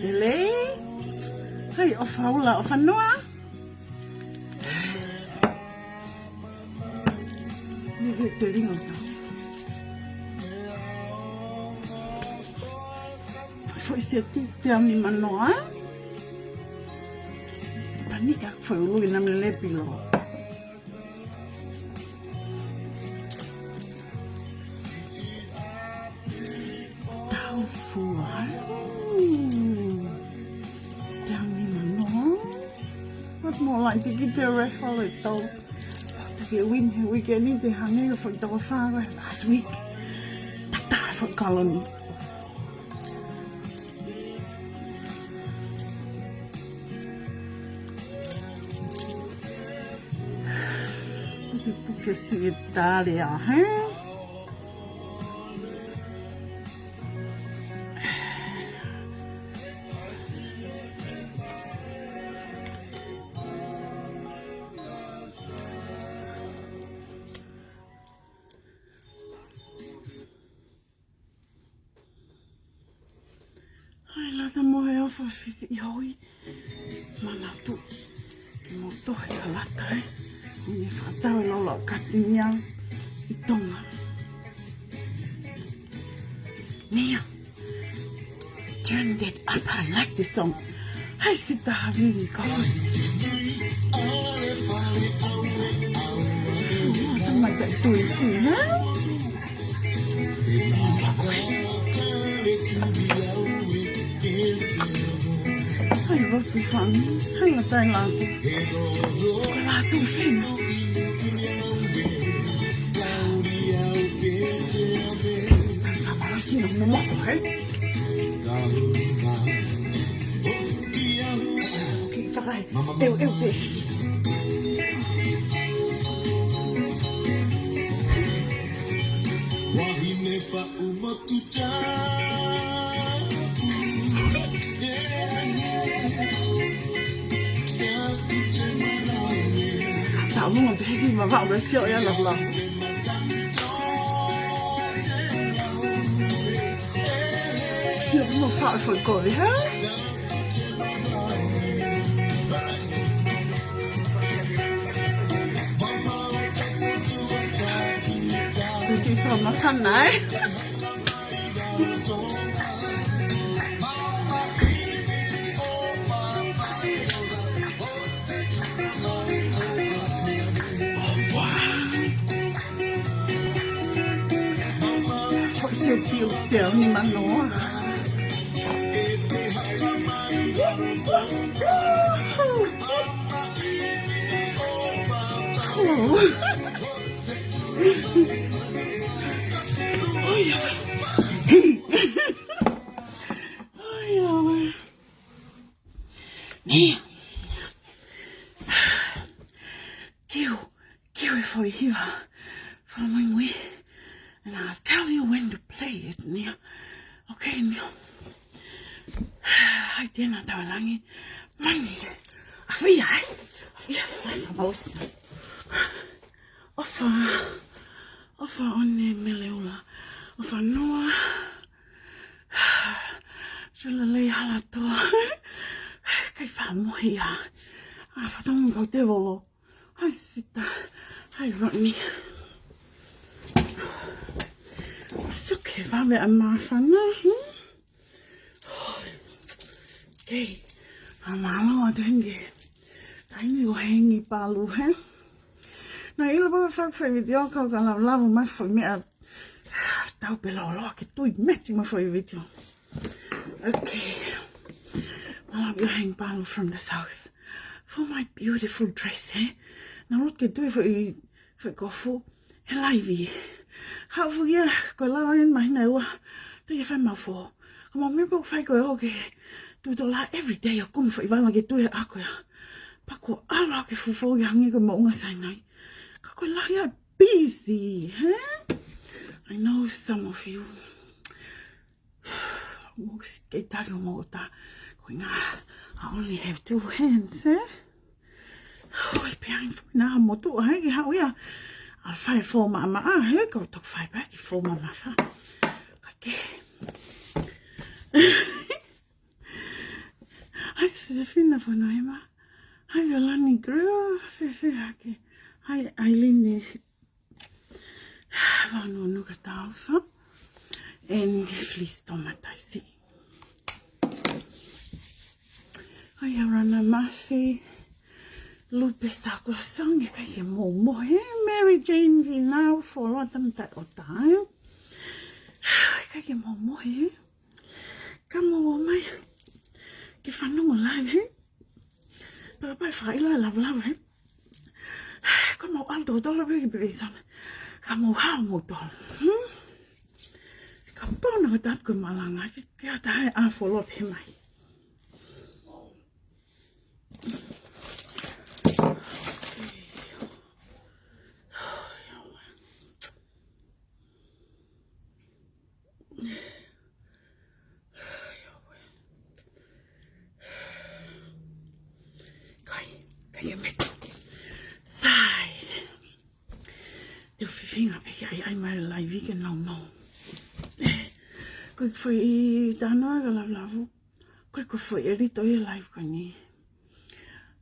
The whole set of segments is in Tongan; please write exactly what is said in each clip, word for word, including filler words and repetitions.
Lei. Hai, ʻofa ʻula, ʻofa noa. Ni ke te ringa. Foʻi seti, teau nima noa. Tani ka foʻi ʻulu ʻi na mele pilo. Tau fua. Mm. Teau nima noa. What more like to get the rest of it, though? Te ke win he weekend ni, te hangē foʻi toko fā ko ē last week. Tata foʻi kaloni. Puke, puke siʻi tale ā, hē? Hai, lata mo e ʻofa fisi ʻi hoi. Manatu. Ke mo tohi a lata, ē. Ni fakatau e lolo katinia ʻi Tonga. Nia. Turn that up. I like this song. Hai, Sita Havili, ka fosi. Ua, tamai taʻetui si, hē? Hai, Rocky Fun. Hai, la tai la. Ko la tu fin. Tan fa malo sino mo mo, hē? Oke, fakaʻi. ʻEu, ʻeu, pē. Wahine faʻu motuta. Taulunga pē heki ma vau, ʻe sio ia la la. Sio mo faʻu foʻi kovi, hē? Thank you so much, honey. Foʻi seti ʻo teau nima noa. Oi, oi. Nia. Kiu, kiu e foʻi hiva. Foʻi moimoi. And I'll tell you when to play it, nia. Okay, nia. Hai, tena tau langi. Mani. ʻAfio, ē? ʻAfio, ʻafiʻi, ʻafiʻi, ʻafiʻi. ʻOfa. ʻOfa ʻo ne mele ʻula. ʻOfa noa. Sula lei hala toa. Kai famohia. ʻA, fatongi kau tēvolo. Hai Sita. Hai Rodney. Suke vave ʻa māfana, hmm? Kei. ʻA mālō atu heni ke. Taimi ʻo hengi palu, hē? Naʻe ʻilo pē ʻoku ou fai e vitiō kau ka lavulavu mai foʻi meʻa tau pē loloa ke tui meti mo e foʻi vitiō. Okay. Mālō ʻaupito hanging palu from the south. For my beautiful dress, eh? Naʻa ku loto ke tui foʻi, foʻi kofu. He laivi. Haʻu foki ia, ko e lava eni mahina ua. Te ke fai mau fō. Ko mau meʻa pē ʻoku fai ko e ʻoke. Tui tola every day ʻo kumi foʻi vala ke tui he ako ia. Pea ko ala ke fufou ia hangē ko e moʻunga Sainai. Ka ko e lahi ia busy, hē? I know some of you. Mou kei tali ʻo mou ʻota. Ko e ʻuhinga, I only have two hands, eh? Oi, pea ʻi ai foki nā motuʻa, hē, ke haʻu ia. ʻAlu fai fō maʻamaʻa, hē, ko e toki fai pē ki fō maʻamaʻa. Ka ke. Josefina Fonoema. Hi, Violani Grill. Fefe hake. Hi, Aileen. Vanu Nuka Taufa. And Felice Tomataisi. Hi, Arana Mafi. Lupe Sakurasong, ʻikai ke mou mohe. Mary Jane Vinau, foloa tamata o tae. ʻIkai ke mou mohe. Ka mou ō mai ke fanongo live, he? Pea pea fai la lava lava, he? Ka mou ʻalu totolo pē ki Brisbane. Ka mou hao mou tolo. Hmm? Kapau naʻe tapu ke malanga, ke, ke ʻatā he ʻa foloa pē mai. Kai, kai e mete. Sai. Te u fifinga pē ke ʻai, ʻai mai live ke nau nau. Ko e foʻi tanoa ka lavulavu. Ko e, ko e foʻi ʻelito ia live ko eni.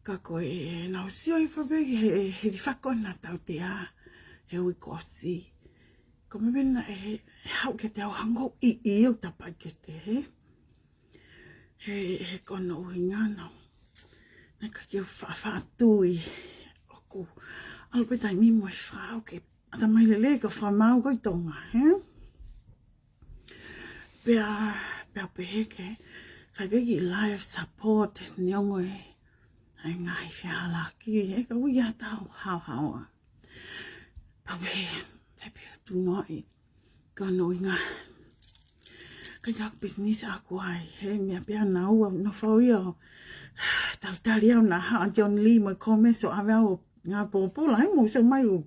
Ka ko e, naʻa ku sio hifo pē ki he, he lifako naʻa tautea he uike kuo ʻosi. Ko e meʻa pē naʻe, he, he haʻu ke te au hangē ʻoku ʻi, ʻi au tapai ke te he. He, he ko hono ʻuhinga naʻa, naʻe ʻikai ke u fa-, faʻa tui ʻoku ʻalu pē taimi mo e fau ke ʻatamai lelei ka fakamaau ko ē ʻi Tonga, he? Pea, pea pehē ke fai pē kiʻi live support neongo e, ʻa e ngaahi fehālaaki, he ka ui ʻa tau haohaoa. Pea pehē, te pehē tu noa i, ka no inga. Ka ia business ʻaku ai, he meʻa pea naʻa ku nofo au ia ʻo talitali au naʻa haʻu ʻa John Lee mo e comments ʻo ʻave au ngaahi pōpula, he mou sio mai ʻo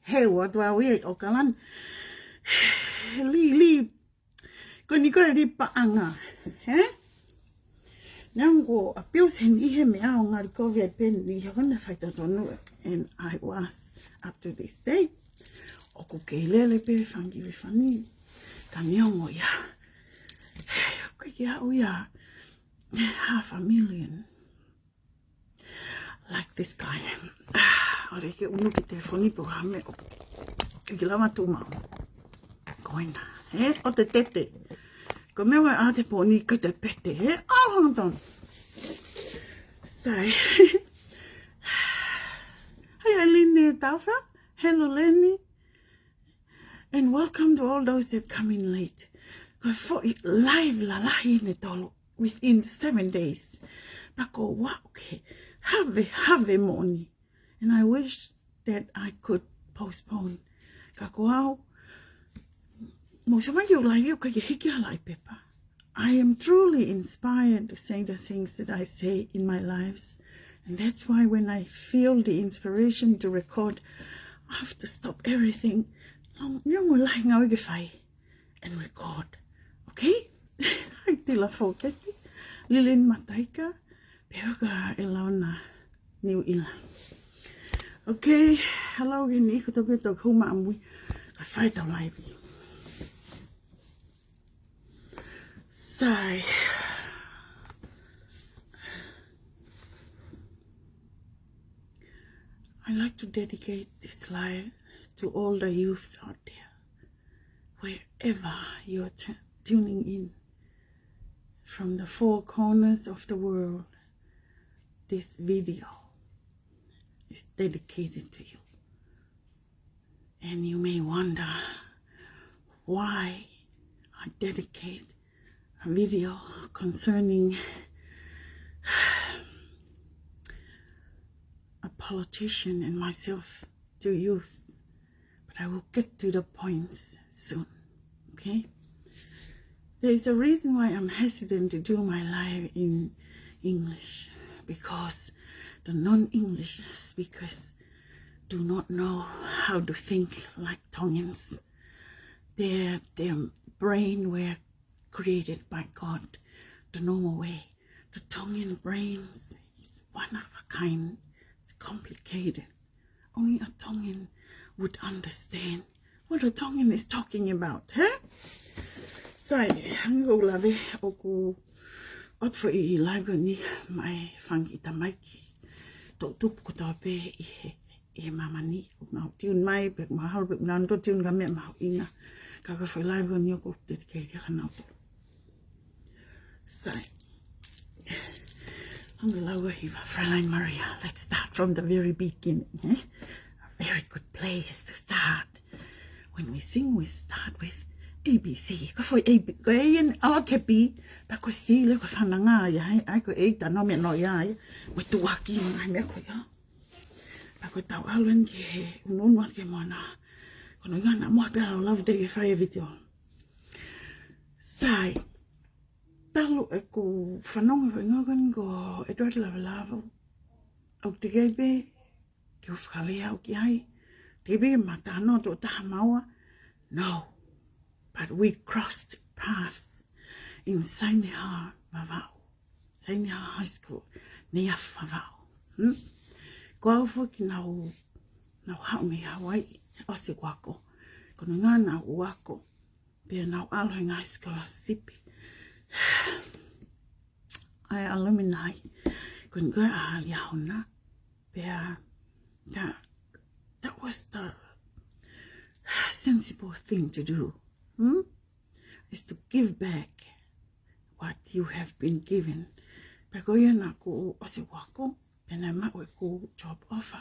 heu atu au ia ʻi ʻAokalani. Li, li, ko eni ko e li paʻanga, he? Naʻa ku abuse heni he meʻa ʻo ngali kovi ai pē ni, he ko ena faitotonu, and I was up to this day. ʻOku kei lele pē fanga kiʻi refund. Ka neongo ia, ʻoku ʻikai ke aʻu ia half a million. Like this guy. ʻAlu ke unu ki telefoni pē ha meʻa ʻoku ʻikai ke lava tuʻu maʻu. Ko ena, he? ʻO te tete. Ko e meʻa ʻa te poni ko te pete, he? Oh, hold on. Sai. Hi, Aileen Taufa. Hello, Lenny. And welcome to all those that come in late. Ko e foʻi live lalahi ʻe tolu within seven days. Pea ko au ʻoku ou have, have moʻoni. And I wish that I could postpone. Ka ko au, mou sio mai ki heʻeku live ʻoku ʻikai ke hiki ha laʻi pepa. I am truly inspired to say the things that I say in my lives. And that's why when I feel the inspiration to record, I have to stop everything. Long, neongo e lahi ngāue ke fai and record. Okay? Hi, Tila Foketi. Lilin Mataika. Pea ko Elona New Zealand. Okay, hello, ke ni ko toke toke huma amui. Ka fai tau live. Sorry. I like to dedicate this live to all the youths out there, wherever you're t-, tuning in from the four corners of the world. This video is dedicated to you. And you may wonder why I dedicate a video concerning a politician and myself to youth. But I will get to the points soon, okay? There is a reason why I'm hesitant to do my live in English, because the non-English speakers do not know how to think like Tongans. Their, their brain were created by God the normal way. The Tongan brains is one of a kind. It's complicated. Only a Tongan would understand what a Tongan is talking about, huh? So, I'm gonna love it. ʻOku ʻOatu foʻi live ko eni maʻa e fanga kiʻi tamaiki toʻutupu kotoa pē ʻi he, ʻi he māmani. ʻOku nau tune mai, pe mahalo pe nau tune ka meʻa mahuʻinga. Ka ko e foʻi live ko eni ʻoku dedicate kia kinautolu. So, ʻoku lau ʻa e hiva, Fräulein Maria, let's start from the very beginning, eh? A very good place to start. When we sing, we start with A B C. Ko e foʻi A B, ko e A ʻeni ʻalu ki he B, pea ko e C leva ko e fananga ia, ʻai, ʻai ko e A tano me no ia, ʻai. Mo e tuʻuaki mo e ngaahi meʻa ko ia. Pea ko ʻetau ʻalu ʻeni ki he ʻunuʻunu ʻa e moana. Ko hono ʻuhinga naʻa mo pē ʻalu lava teʻeki fai e video. Sai, talu ʻeku fanongo he foʻi ngāue ko eni ko Edward Lavalava, ʻoku teʻeki ai pē ke u fakalea au ki ai. Teʻeki ai pē ke ma talanoa tuʻo taha mo ia. No. But we crossed paths in Saineha Vavaʻu. Saineha High School. Neiafu Vavaʻu. Hmm? Ko au foki naʻá ku, naʻá ku haʻu mei Hawaii, ʻosi ʻeku ako. Ko hono ʻuhinga naʻá ku ako, pea naʻá ku ʻalu he ngaahi scholarship ʻa e alumni ko eni ko ē ʻa Liahona. Pea that, that was the sensible thing to do. Hmm? Is to give back what you have been given. Pea ko ia naʻá ku ʻosi ʻeku ako, pea naʻe maʻu ʻeku job offer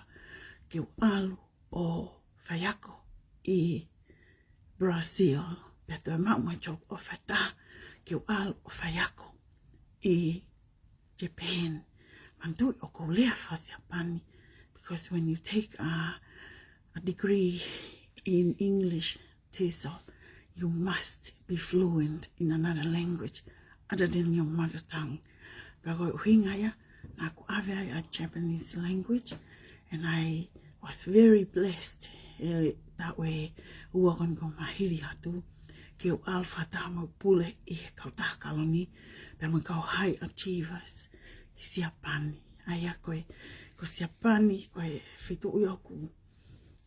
ke u ʻalu ʻo faiako ʻi Brazil. Pea toe maʻu mo e job offer ʻe taha ke u ʻalu ʻo faiako ʻi Japan. Manatuʻi ʻoku ou lea faka-Siapani, because when you take a, a degree in English, TESOL, you must be fluent in another language other than your mother tongue. Pea ko e ʻuhinga ia naʻá ku ʻave ai ʻa e Japanese language, and I was very blessed. ʻI he taʻu ʻe ua ko eni kuo mā hili atu, ke u ʻalu fakataha mo e pule ʻi he kautaha kaloni, pea mo e kau high achievers ʻi Siapani. ʻA ia ko e, ko Siapani, ko e feituʻu ia ʻoku,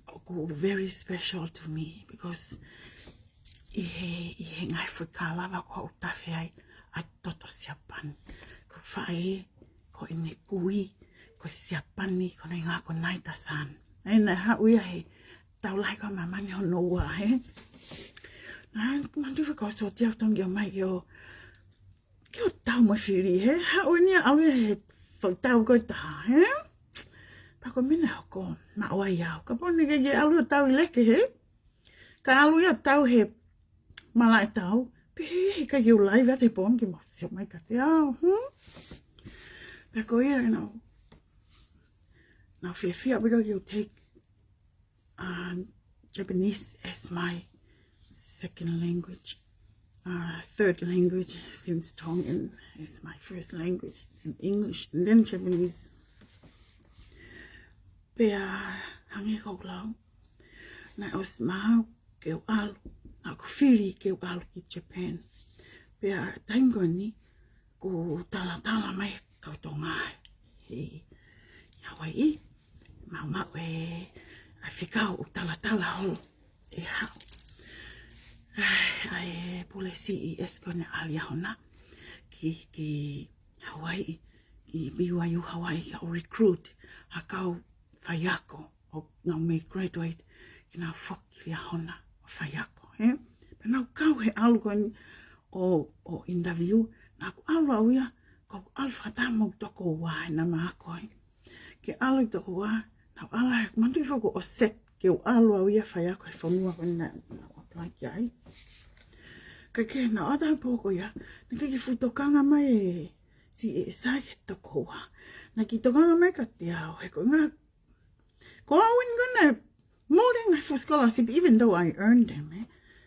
ʻoku very special to me, because ʻi he, ʻi he ngaahi foʻi kala lava ʻoku ou tafe ai ʻa e toto Siapani. Ko e faʻē, ko ʻene kui, ko Siapani, ko hono ʻuhinga ko Naita-san. ʻA ia naʻe haʻu ia he taʻu lahi ko ē ʻa māmani hono ua, hē? Naʻá ku manatuʻi fakaʻosi ʻo ʻoua ʻe tongi ʻo ʻomai ke u, ke u tau mo e fili, hē? Haʻu ʻeni ʻo ʻalu ia he foʻi tau ko ē ʻe taha, hē? Pea ko e meʻa naʻe hoko, maʻu ai au. Kapau naʻe ʻikai ke ʻalu ʻo tau ʻi Leke, hē? Ka ʻalu ia ʻo tau he malaʻe tau, pea he, he ʻikai ke u live atu he pō ni ke mou sio mai kiate au, hmm? Pea ko ia naʻá ku, naʻá ku fiefia ʻaupito ke u take, um, Japanese as my second language, uh, third language, since Tongan is my first language, and English, and then Japanese. Pea hangē ko ʻeku lau, naʻe ʻosi maau ke u ʻalu, naʻá ku fili ke u ʻalu ki Japan. Pea taimi ko eni, kuo talatala mai e kau Tonga ʻi Hawaiʻi, maʻu, maʻu e, ʻa e fekau ʻo talatala holo ʻe haʻu ʻa e pule C E S ko eni ʻa Liahona ki, ki Hawaiʻi, ki B Y U Hawaiʻi, ke u recruit ha kau faiako ʻoku nau mei graduate ke nau foki ki Liahona ʻo faiako, hē? Pea naʻá ku kau he ʻalu ko eni ʻo, ʻo interview, naʻá ku ʻalu au ia, ko ʻeku ʻalu fakataha mo ʻeku tokoua he naʻá ma ako ai. Ke ʻalu ʻeku tokoua, naʻá ku ʻalu he, manatuʻi foki ʻoku set ke u ʻalu au ia ʻo faiako he fonua ko eni naʻá ku apply ki ai. Ka ko e, naʻe ʻi ai e taimi pē ko ia naʻe ʻikai ke fuʻu tokanga mai e C E S ki he tokoua. Naʻe kiʻi tokanga mai kiate au, he ko e ʻuhinga ko au ʻeni ko ē naʻe mole e ngaahi fuʻu scholarship, even though I earned them, eh?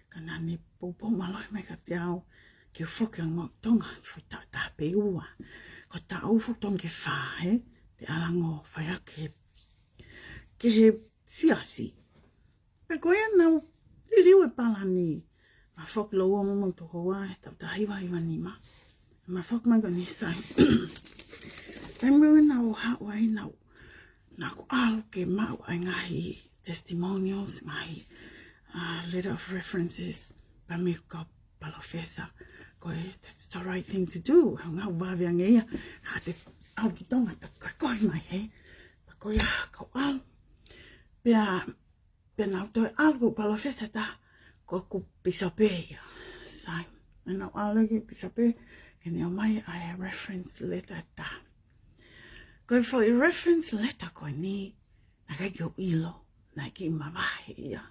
Ka naʻá ne poupou mālohi mai kiate au ke u foki ange ki Tonga, ki he foʻi taʻu ʻe taha pe ua. Ko e taʻu foki ʻo Tonga ke fā, hē? Te u ʻalu ange ʻo faiako ki he, ki he siasi. Pea ko ia naʻá ku liliu e palani. Ma foki lōua mo ʻeku tokoua he taʻu taha hiva hiva nima. Ma foki mai ko eni, sai. Taimi ko ē naʻá ku haʻu ai naʻá ku, naʻá ku ʻalu ke maʻu ʻa e ngaahi testimonials, ngaahi, uh, letter of references, pea mei he kau palōfesa ko ʻOi, that's the right thing to do. He ngāue vave ange ia. Ka te ʻalu ki Tonga, ta ko e koe mai he. Ta ko ia, kau ʻalu. Pea, pea nau toe ʻalu ko palōfesa ta, ko ʻeku pīsope ia. Sai, ʻa nau ʻalu ki he pīsope, ke ne ʻomai ʻa e reference letter ta. Ko e foʻi reference letter ko eni, naʻe ʻikai ke u ʻilo, naʻe kiʻi mavahe ia.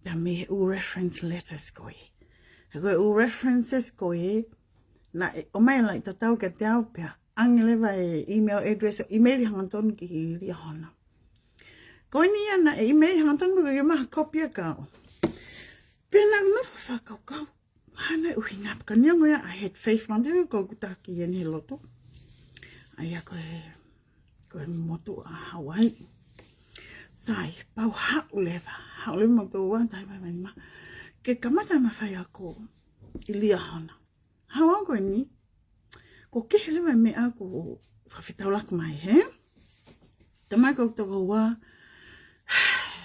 Pea mei he ʻū reference letters ko ē. He ko e ʻū references ko ē, naʻe ʻomai lahi tatau kiate au pea ʻange leva e email address, email hangatonu ki Liahona. Ko eni ia naʻe email hangatonu ko e maha kopi ʻa e kau. Pea naʻa ku nofo fakakaukau, hana ʻuhinga pē ka neongo ia I had faith mandu ko ʻeku taki eni he lotu. ʻA ia ko e, ko e motuʻa Hawaii. Sai, pau haʻu leva, haʻu leva mo pau ua tai mai mai ma. Ke kamata ma faiako ʻi Liahona. Haʻu au ko eni, ko e kehe leva e meʻa ko fakafetaulaki mai he. Tamai ko tokoua,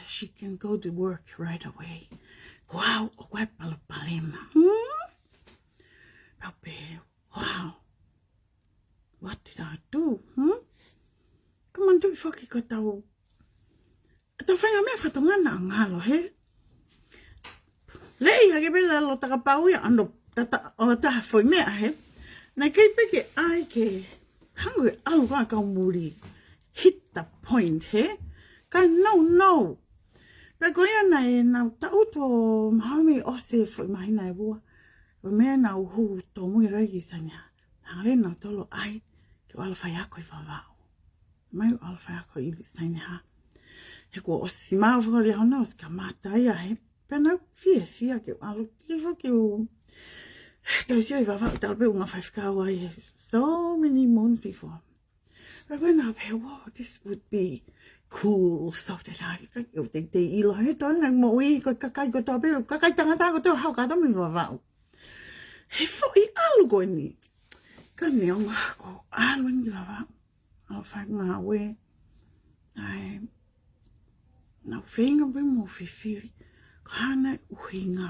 she can go to work right away. Ko au, ʻoku ʻi ai e palopalema. Hmm? Pau pē, wow. What did I do? Hmm? Ka manatuʻi foki ko ʻetau, ʻetau faʻahinga meʻa fakatonga naʻa ngalo he. Lei hake pē lalo takapau ia ʻa hono tata ʻo taha foʻi meʻa he. Naʻe kei pē ke ʻai ke hangē ʻalu ka kau muli. Hit the point he. Ka no, no. Pea ko ia naʻe nau taʻutu ʻo mahalo mei ʻosi e foʻi māhina ʻe ua. Ko e meʻa naʻa ku hū tōmui leva ki Saina. Hangē naʻa ku tolo ai ke u ʻalu ʻo faiako ʻi Vavaʻu. Mai u ʻalu ʻo faiako ʻi Saina ha. He kuo ʻosi maʻu fakaʻuli hona ʻosi kamata ia he. Pea naʻa ku fiefia ke u ʻalu ki fo ke u. Tau sio ʻi Vavaʻu talu pē ʻunga faifekau ai he. So many moons before. Pea ko ena pē, wow, this would be cool, so that I, ka ke u teitei ʻilo he toenga moʻui, ko e kakai kotoa pē, kakai tangata kotoa haʻu kātoa mei Vavaʻu. He foʻi ʻalu ko eni. Ka neongo ko e ʻalu eni ki Vavaʻu. ʻAlu ʻo fai ngāue. ʻAi, naʻa ku feinga pē mo fifili. Ko e hā nai e ʻuhinga.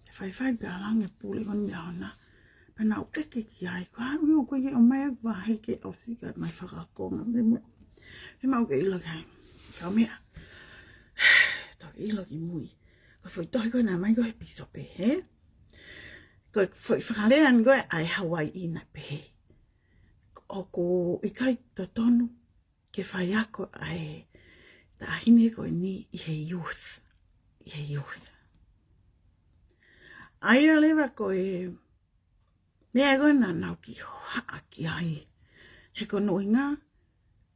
He faifai pē ʻa e langa pule ko eni ʻa hona. Pea naʻa ku ʻeke ki ai. Ko e hā e ʻuhinga ʻoku ʻikai ke ʻomai ʻeku vahe ke ʻosi ka mai fakakonga. Mei mo. Mei mo ke ʻilo ki ai. Ka meʻa. Toki ʻilo ki mui. Ko e foʻi tohi ko ē naʻe ʻomai ko ē he pīsope he. Ko e foʻi fakalea eni ko ē ʻa e Hawaiʻi naʻe pehē. ʻOku ʻikai totonu ke faiako ʻa e taʻahine ko eni ʻi he youth, ʻi he youth. ʻA ia leva ko e meʻa ko ē naʻa nau kiʻi hohaʻa ki ai. He ko hono ʻuhinga,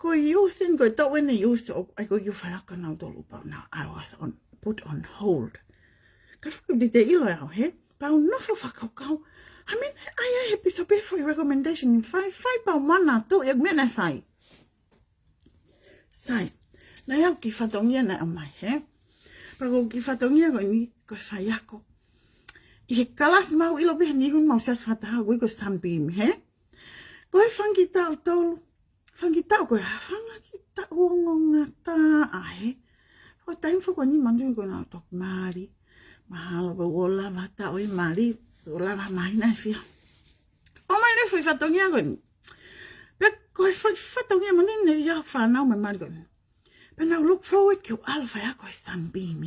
ko e youth eni ko e tau ʻene youth ʻoku ʻikai ko e kiʻi faiako nautolu pau naʻa I was on, put on hold. Ka fakaʻuti te ʻilo ʻe au he, pau nofo fakakaukau. Ha meʻa naʻe ʻai ai he pīsope foʻi recommendation fai, fai pau mana tu e meʻa naʻe fai. Sai, naʻe au kiʻi fatongia naʻe ʻomai he. Pea ko e kiʻi fatongia ko eni, ko e faiako. ʻI he kalasi mau ʻilo pē he niʻihi ʻoku mau siasi fakataha ʻoku ui ko e Sunbeam he. Ko e fanga kiʻi taʻu tolu, fanga kiʻi taʻu ko e hā, fanga kiʻi taʻu ongo ngata ʻa he. Ko e taimi foki eni manatuʻi ko ena toki mali. Mahalo pē ʻoku lava taʻu ʻi mali, ʻoku lava mai naʻe fia. ʻOmai leva e foʻi fatongia ko eni. Pea ko e foʻi fatongia mo eni naʻe ʻi ai e fānau mei mali ko eni. Pea naʻa ku look forward ke u ʻalu ʻo faiako he Sunbeam.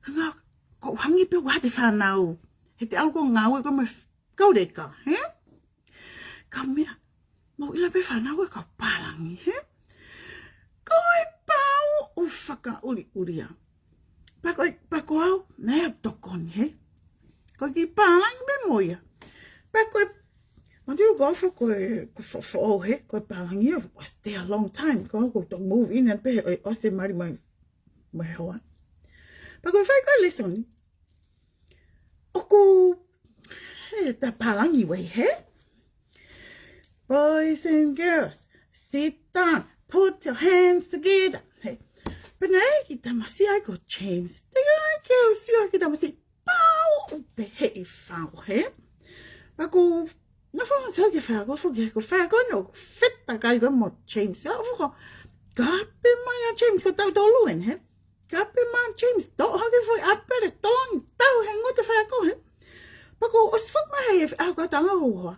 Ka naʻa ku hangē pē ʻoku ʻi ai e fānau. He te u ʻalu ko e ngāue ko ē mo e kau leka, he? Ka meʻa, mau ʻilo pē fānau e kau pālangi, he? Ko e pau ʻo fakaʻuliʻulia. Pea ko e, pea ko au, naʻe au tokoni, he? Ko e kiʻi pālangi pē mo ia. Pea ko e, manatuʻi ko e fo-, ko e, ko e fo-, foʻou he, ko e pālangi ʻo stay a long time. Ko au ko e toki move in and pē, ʻo, ʻosi mali mai, mai hoa. Pea ko e fai ko e lēsoni. ʻOku, he, ta pālangi wei, he? Boys and girls, sit down, put your hands together. He, pea naʻe ʻi ai e kiʻi tamasiʻi ai ko James. Te ai ke u sio ki he tamasiʻi pau pē he ʻi fau, he? Pea ko, naʻa fau sa ke faiako, fau ke, ko e faiako no, fetakai ko mo James. ʻA, fau ko, ka pē mai ʻa James ko tautolu eni, he? Ka pē mai James, toʻo hake foʻi ʻapele, tolongi, tau he ngoue faiako, he? Pea ko u ʻosi foki mai he ʻaho ko ē ʻo tala ange ki hoku hoa,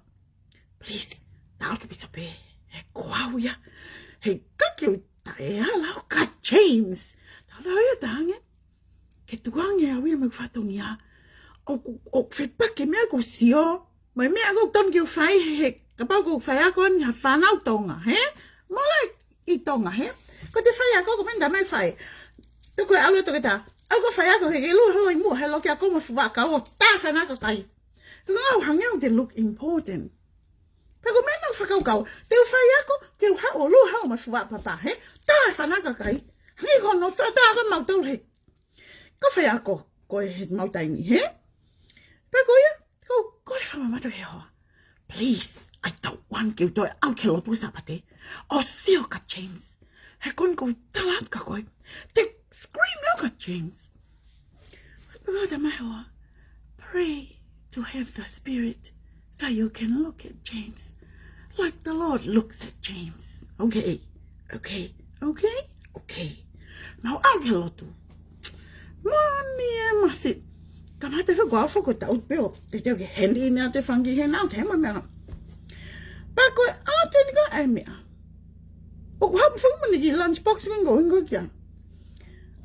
"Please, tala ki he pīsope, he ko au ia. He ʻikai ke u taʻeʻaonga au kia James." Tala ia ʻo tala ange, "Ke tuku ange au ia mei he fatongia. ʻOku, ʻoku fepaki e meʻa ʻoku ou sio mo e meʻa ʻoku totonu ke u fai he, he kapau ʻoku ou faiako ni ha fānau Tonga, hē? More like ʻi Tonga, hē? Ko ʻete faiako ko e meʻa eni ʻoku totonu ke fai. Tuku e ʻalu ʻo toketā. ʻAlu ʻo faiako he ke lue holo ʻi muʻa he loki ako mo e fuʻu vaʻa kau ʻo tā e fānau kakai. Tuku ange au hangē ʻoku te look important." Pea ko e meʻa naʻa ku fakakaukau, te u faiako, ke u haʻu ʻo lue holo mo e fuʻu vaʻa papa, hē? Tā e fānau kakai. Hangē ko hono fakatātā ko ē mautolu he ko e faiako ko ē he mau taimi, hē? Pea ko ia, ko u kole fakamamata ki he hoa, "Please, I don't want ke u toe ʻalu ki he lotu Sāpate ʻo sio kia James. He ko eni ʻoku ou tala atu kia koe, te u scream leva kia James." Pea ko e tala mai ʻe he hoa, "Pray to have the spirit so you can look at James like the Lord looks at James." Okay, okay, okay, okay. Naʻa ku ʻalu ki he lotu. Mani e masi. Kamata fai ko au fai ko e tau pē ʻo te te ke handy ʻi he meʻa te fangi he nau te ma meʻa. Pea ko e ʻalu atu eni ko e meʻa, ʻoku haʻu mo e foʻi moni ki lunch box ko ē ko ē kia.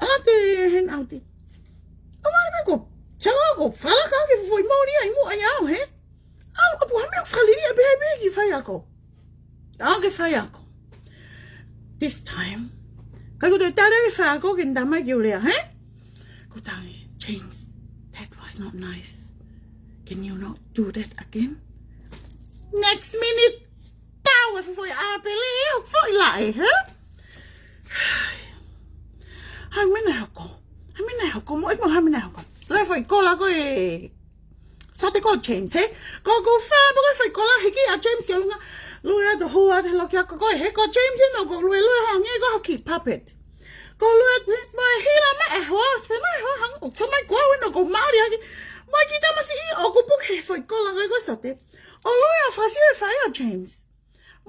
ʻAlu atu eni ʻo te, ʻo mani pē ko, sala ko, fala ka ke foʻi moli ai mo ai au, hē? ʻAlu ʻo puha meʻa fakalili ʻa pehē pē ki he faiako. ʻAlu ki he faiako. This time, ʻikai ko e toe tala ki he faiako ke ne tala mai ke u lea, hē? Ko e tala ange, "James, that was not nice. Can you not do that again?" Next minute, tau e fuʻu foʻi ʻāpele ʻo foʻi laʻe, hē? Hā e meʻa naʻe hoko? Hā e meʻa naʻe hoko? Mo e mo hā e meʻa naʻe hoko? Lue foʻi kola ko ē Sōte ko James, hē? Ko ʻeku fā pē ko e foʻi kola hiki ʻa James ki ʻolunga. Lue atu ʻo hū atu he loki ako ko ē, hē? Ko James eni ʻoku lue, lue hangē ko ha kiʻi puppet. Ko e lue atu, hē, mo e hila mai e hoa, sio mai e hoa hangē ʻoku sio mai ko au eni ʻoku ou maʻuli ʻaki. Mo e kiʻi tamasiʻi ʻoku puke he foʻi kola ko ē ko e sōte. ʻO lue ʻo fakasio he fai ʻa James.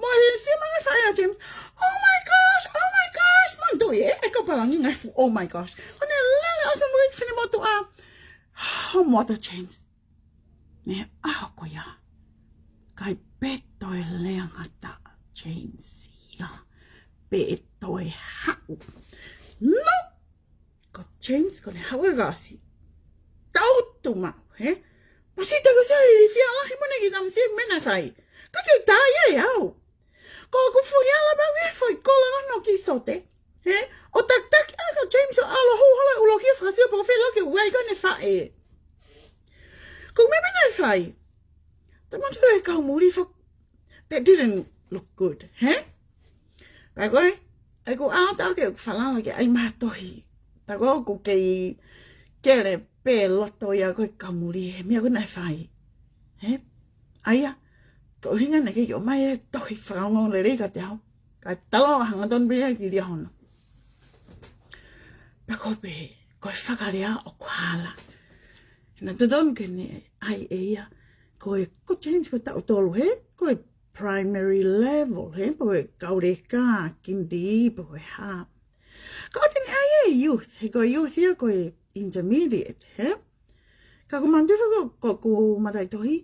Mo e sio mai e fai ʻa James. "Oh my gosh, oh my gosh." Manatuʻi ē, ʻe kau pālangi ngaahi fuʻu "oh my gosh." Ko ʻene lele ʻo sio mai ki he finemotuʻa. Homo atu James. Mei he ʻaho ko ia, ʻikai pē toe lea ngata James ia, pe toe haʻu. No! Ko James ko ʻene haʻu e gasi. Tau tu mau, hē? Masi te ko se ilifia lahi mo ʻene kiʻi tamasiʻi meʻa naʻe fai. Ka ke u tā ia ʻe au. Ko ʻeku foʻi ala pau e foʻi kola ʻo hono kiʻi sōte, hē? ʻO takitaki ʻa James ʻo ʻalu ʻo hū holo ʻi he loki ʻo fakasio pe ko fē loki ʻoku ʻi ai ko ʻene faʻē. Ko e meʻa naʻe fai, te mou tui e kau muli fo-, that didn't look good, hē? Pea ko ē, ʻai ko ʻata ke falala ke ʻai mai ha tohi. Tā ko ē ʻoku kei kele pē loto ia ko ē kau muli he meʻa ko ē naʻe fai, hē? ʻA ia, ko e ʻuhinga naʻe kei ʻomai e tohi fakaongoongo lelei kiate au. Kae tala ʻo hanga tonu pē ia ki lia hono. Pea ko e pē, ko e fakalea ʻoku hala. Naʻe totonu ke ne ʻai ʻe ia. Ko e, ko James ko e taʻu tolu, hē? Ko e primary level, hē? Pe ko e kau leka, kindy, pe ko e hā. Ka ʻoua te ne ʻai ʻe youth, he ko e youth ia ko e intermediate, hē? Ka ʻoku ou manatuʻi foki ko, ko, ko e mataʻitohi,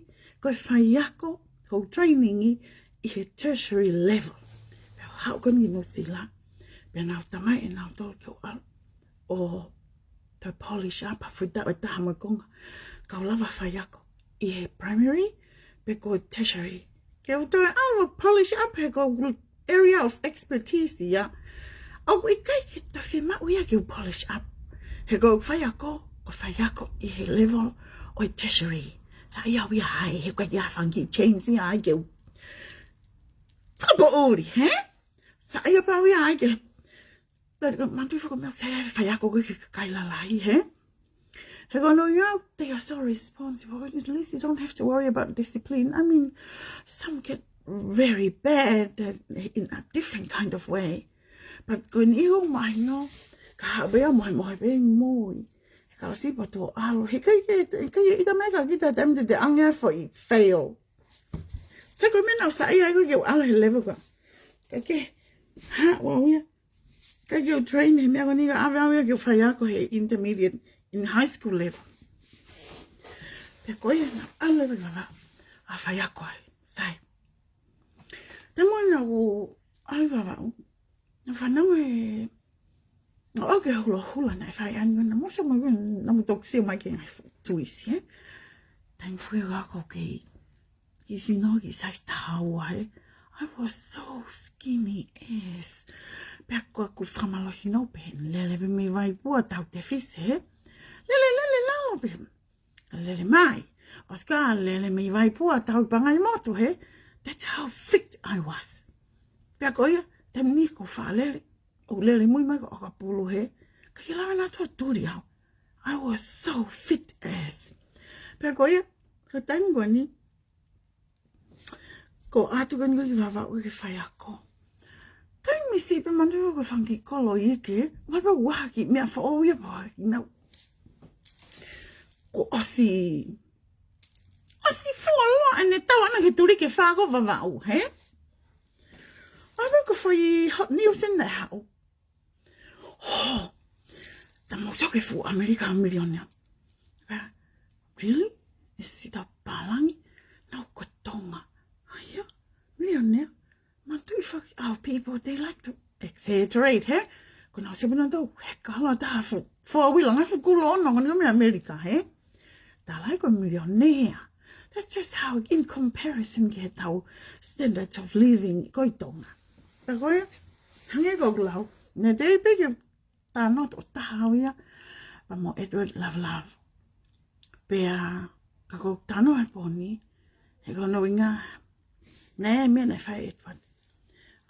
ko e faiako, ko e training ʻi he tertiary level. Pea haʻu ko eni ki Nuʻu Sila, pea nau tamai ʻe nautolu ke u ʻalu ʻo toe polish up ha foʻi taʻu ʻe taha mo e konga, kau lava faiako ʻi he primary, pe ko e tertiary. Ke u toe ʻalu ʻo polish up he ko ʻeku area of expertise ia. ʻOku ʻikai ke toe fiemaʻu ia ke u polish up. He ko ʻeku faiako, ko e faiako ʻi he level ʻo e tertiary. Saiʻia au ia ai, he ʻikai ke ʻi ai ha fanga kiʻi change ia ai ke u fakapoʻuli, hē? Saiʻia pē au ia ai ke But, uh, manatuʻi foki meʻa sai ai faiako ko ē ki he kakai lalahi, hē? He ko hono ʻuhinga, they are so responsible. At least you don't have to worry about discipline. I mean, some get very bad, uh, in a different kind of way. But ko eni ʻoku mahino, ka haʻu pē ia mohemohe pē mo e kalasi pea toe ʻalu. He ʻikai ke, he ʻikai ke ʻita mai ka kita taimi te te ʻange foʻi fail. So ko e meʻa naʻa ku saiʻia ai ko ē ke u ʻalu he level ko ē. Ka ke, ha, ʻoua ia. ʻIkai ke u train he meʻa ko eni ka ʻave au ia ke u faiako he intermediate in high school level. Pea ko ia naʻa ku ʻalu leva ki Vavaʻu ʻo faiako ai. Sai. Taimi naʻa ku ʻalu Vavaʻu, naʻe fanongo e, ʻo ke hula hula naʻe fai ange na mosa mo na mo toki sio mai ki he ngaahi fuʻu tuisi, ē. Taimi fue ga ko ke ki sino ki size taha ua, ē. I was so skinny as. Pea ko ʻeku fakamālohisino pē, lele pē mei vaipua tau te fisi, ē. Lele, lele, lalo pē. Lele mai. ʻOsi ka lele mei vaipua tau pangai motu, hē. That's how fit I was. Pea ko ia, taimi ni ko e faʻa lele. ʻO lele mui mai ko ʻakapulu, hē. Ka ke lava na to turi au. I was so fit as. Pea ko ia, ko e taimi ko eni, ko ʻeku ʻalu ko eni ko ē ki Vavaʻu ke faiako. Taimi siʻi pē manatuʻi ko e fanga kiʻi kolo ʻi he, ʻoku ʻi ai pē ha kiʻi meʻa foʻou ia pe ha kiʻi meʻa. Kuo ʻosi, ʻosi fuoloa ʻene tau ʻana ke tuli ke faiako Vavaʻu, hē? ʻOku ʻi ai pē ko e foʻi hot news ʻeni naʻe haʻu. Oh, tā mou sio ki he fuʻu ʻAmelika millionaire. Pea, really? ʻE sita pālangi? Naʻa ko Tonga. ʻAia, millionaire. Manatuʻi foki, our people, they like to exaggerate, hē? Ko ʻenau sio pē nautolu, he kalo taha fuʻu four wheeler, ngaahi fuʻu kulo ono, ko eni ko e meʻa ʻAmelika, hē? Tālai ko e millionaire. That's just how, in comparison ki heʻetau standards of living ko ē ʻi Tonga. Pea ko ia, hangē ko ʻeku lau, naʻe teʻeki pē ke talanoa ʻo taha au ia, pea mo Edward Love Love. Pea, ka ʻoku ou talanoa he pō ni, he ko hono ʻuhinga, naʻe meʻa naʻe fai ʻe Edward.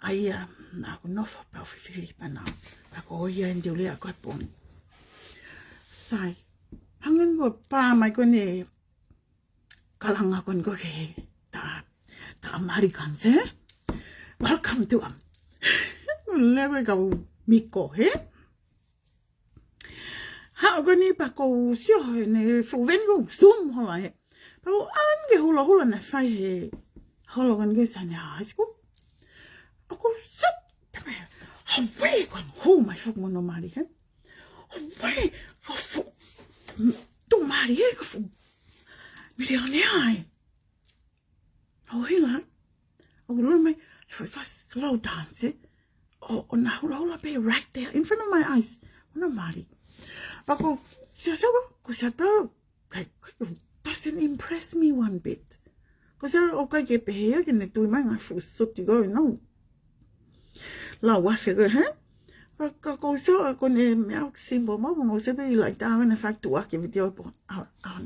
ʻAia, naʻa ku nofo pē au fifili pē naʻa. Ka ko ia ʻeni te u lea ko ē he pō ni. Sai, hangē ko e pā mai ko eni kalanga ko eni ko ē ki he, tā, tā Americans, ē? Welcome to, um, lea ko ē kau Miko, hē? Haʻu ko eni pea ʻoku ou sio he ʻene fuʻu veni ʻoku ou zoom holo ai. Pea ʻoku ou ʻalu ʻeni ki he hula hula naʻe fai he holo ko eni ko ē Sainia High School. ʻOku ou sio, pea mei, Hawaii ko eni hū mai foki mo hono mali, hē? Hawaii, ko e fuʻu, mm, tuʻumali, ē, ko e fuʻu millionaire, ē. ʻO hila, ʻoku lue mai, for first slow dance, ē. ʻO, ʻo na hula hula pē right there, in front of my eyes. Hono mali. Pea ʻoku ou sio sio, ʻoku ou sio atu, kai, kai, doesn't impress me one bit. Ko e sio ʻoku ʻikai ke pehē ia ke ne tui mai ngaahi fuʻu suti ko ē, no. Lau afe ko ē, hē? Ka, ka ʻoku ou sio, ko ʻene meʻa ʻoku simple mo, mo se pē ʻi he laʻi tā ʻene fai tuʻa ki he video pō. A, a,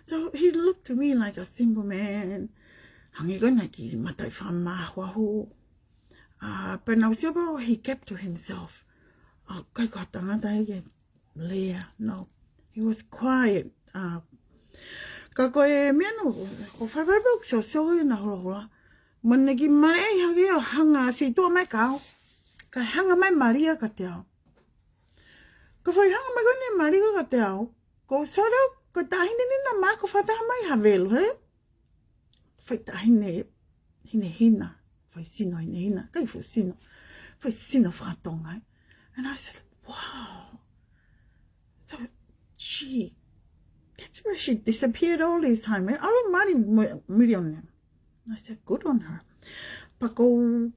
so he looked to me like a simple man. Hangē ko ena kiʻi mataʻi fakamāhuahu. A, pea naʻa ku sio pē he kept to himself. ʻA, ʻikai ko ha tangata ia ke lea, no. He was quiet. A, ka ko e meʻa naʻa ku, ʻoku ou faifai pē ʻoku ou sio sio ʻi heʻena hula hula. Mo ʻene kiʻi mali ʻai hake ʻo hanga siʻi tuʻa mai kia au. Kae hanga mai mali ia kiate au. Ko e foʻi hanga mai ko eni mali ko ē kiate au. Ko e solo, ko e taʻahine ni naʻa ma ko fata mai ha velu, hē? Foʻi taʻahine, hinehina. Foʻi sino hinehina. ʻIkai fuʻu sino. Foʻi sino faka-Tonga, ē? And I said, "Wow." So she, that's where she disappeared all this time, ē? ʻAlu mali mo-, millionaire. I said, "Good on her." Pea ʻoku ou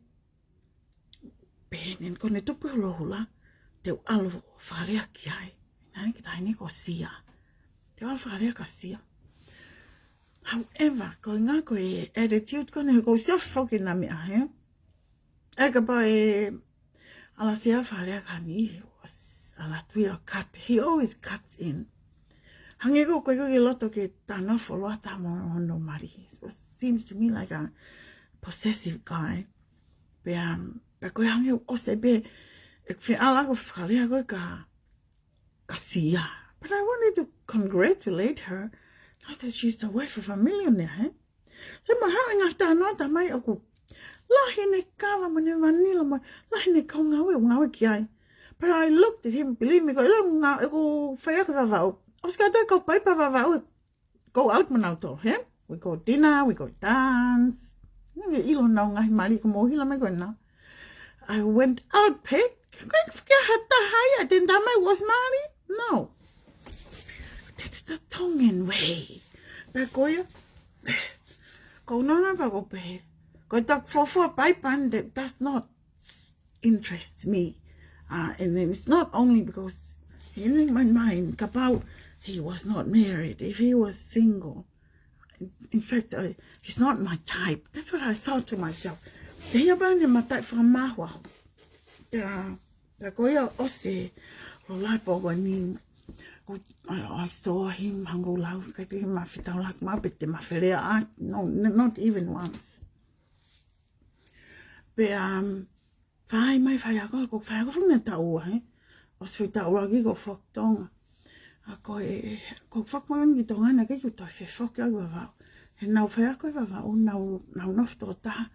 pehē ni ko ʻene tupu hula hula, te u ʻalu fakalea ki ai. Naʻe ki he taʻahine ko Sia. Te u ʻalu fakalea kia Sia. However, ko e ʻuhinga ko e attitude ko eni, ʻoku ou sio foki ki heʻena meʻa, hē? ʻE kapau ʻe ʻalu ʻa Sia fakalea kia ni, he ʻoku ʻalu atu ia ʻo cut. He always cuts in. Hangē ko ē ʻoku ʻikai ke loto ke talanoa fuoloa atu mo hono mali. It seems to me like a possessive guy. Pea, um, pea ko e hangē ʻoku ʻosi pē ʻeku fie ʻalu ʻo fakalea ko ē kia, kia Sia. But I wanted to congratulate her. Not that she's the wife of a millionaire, hē? Sai, mahalo ʻi he ngaahi talanoa ʻa e tamai ʻoku lahi ʻene kava mo ʻene vanila mo lahi ʻene kau ngāue ʻoku ngāue ki ai. But I looked at him, believe me, ko e ʻilo ngā, ʻeku faiako Vavaʻu. ʻOsi kātoa e kau paipa Vavaʻu, go out mo nautolu, hē? We go dinner, we go dance. Naʻe ʻilo ʻenau ngaahi mali, ʻoku mou hila mai ko ena. I went out pē, ʻikai ke ʻi ai ha taha ia, then that my was mali. No. Te It's the Tongan way. Pea ko ia, ko u nofo pea ko u pehē, ko e taku fuofua paipa, that does not interest me. Uh, and then it's not only because in my mind, kapau he was not married, if he was single, in, in fact, uh, he's not my type. That's what I thought to myself. Pea ia pea ne mataʻi fakamahuahu. Pea, pea ko ia ʻosi, ko la po ko ni, ko, I, I saw him, hangē ko u lau, ka te ma fetaulaki ma pe te ma felea, no, n-, not even once. Pea, um, fai mai faiako, ko faiako funa taua, he? ʻOsi fetaulaki ko foki Tonga. ʻA ko e, ko foki mai ki Tonga naʻe ʻikai ke u toe fefoki au ʻi Vavaʻu. He naʻu faiako ʻi Vavaʻu, naʻu, naʻu nofo toko taha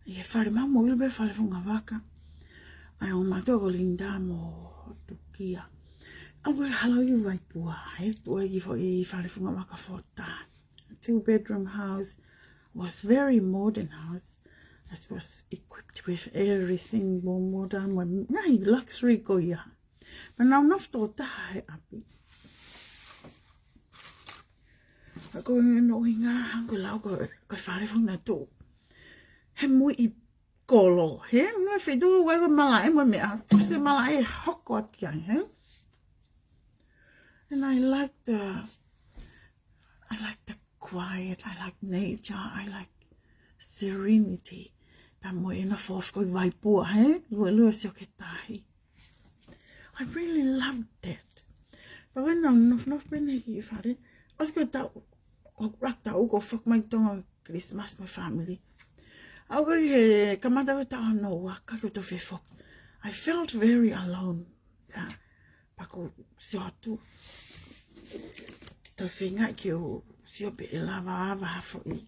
ʻi he fale mau mo ʻilo pē Fale Fungavaka. ʻA ia ʻo mātuʻa ko Linda mo Tukia. ʻA ko e hala ʻi Vaipua, he tuʻu ai ki fo-, ʻi Fale Fungavaka fo taha. Two bedroom house, was very modern house. It was equipped with everything, mo modern, mo ngaahi luxury ko ia. Pea naʻu nofo toko taha he ʻapi. Pea ko e ngaahi ʻuhinga hangē ko e lau ko, ko e fale funa tuʻu he muiʻi kolo, he? Ngaahi feituʻu ʻoku ʻi ai ko e malaʻe mo e meʻa, ko e malaʻe hoko atu ki ai, he? And I like the, I like the quiet, I like nature, I like serenity. Pea mo e nofo ko ē ʻi Vaipua, he? Luelue sio ki he tahi. I really loved that. Pea ko ʻeku nofo, nofo pē ʻi he kiʻi fale. ʻOsi ko e taʻu, ʻo rak taʻu ko u foki mai Tonga Christmas mo e family. ʻA ia ko e kamata ko e taʻu hono ua, ʻikai ke u toe fefoki. I felt very alone. Yeah. Pea ko u sio atu. Ke toe feinga ke u sio pe ʻe lava ʻa ha foʻi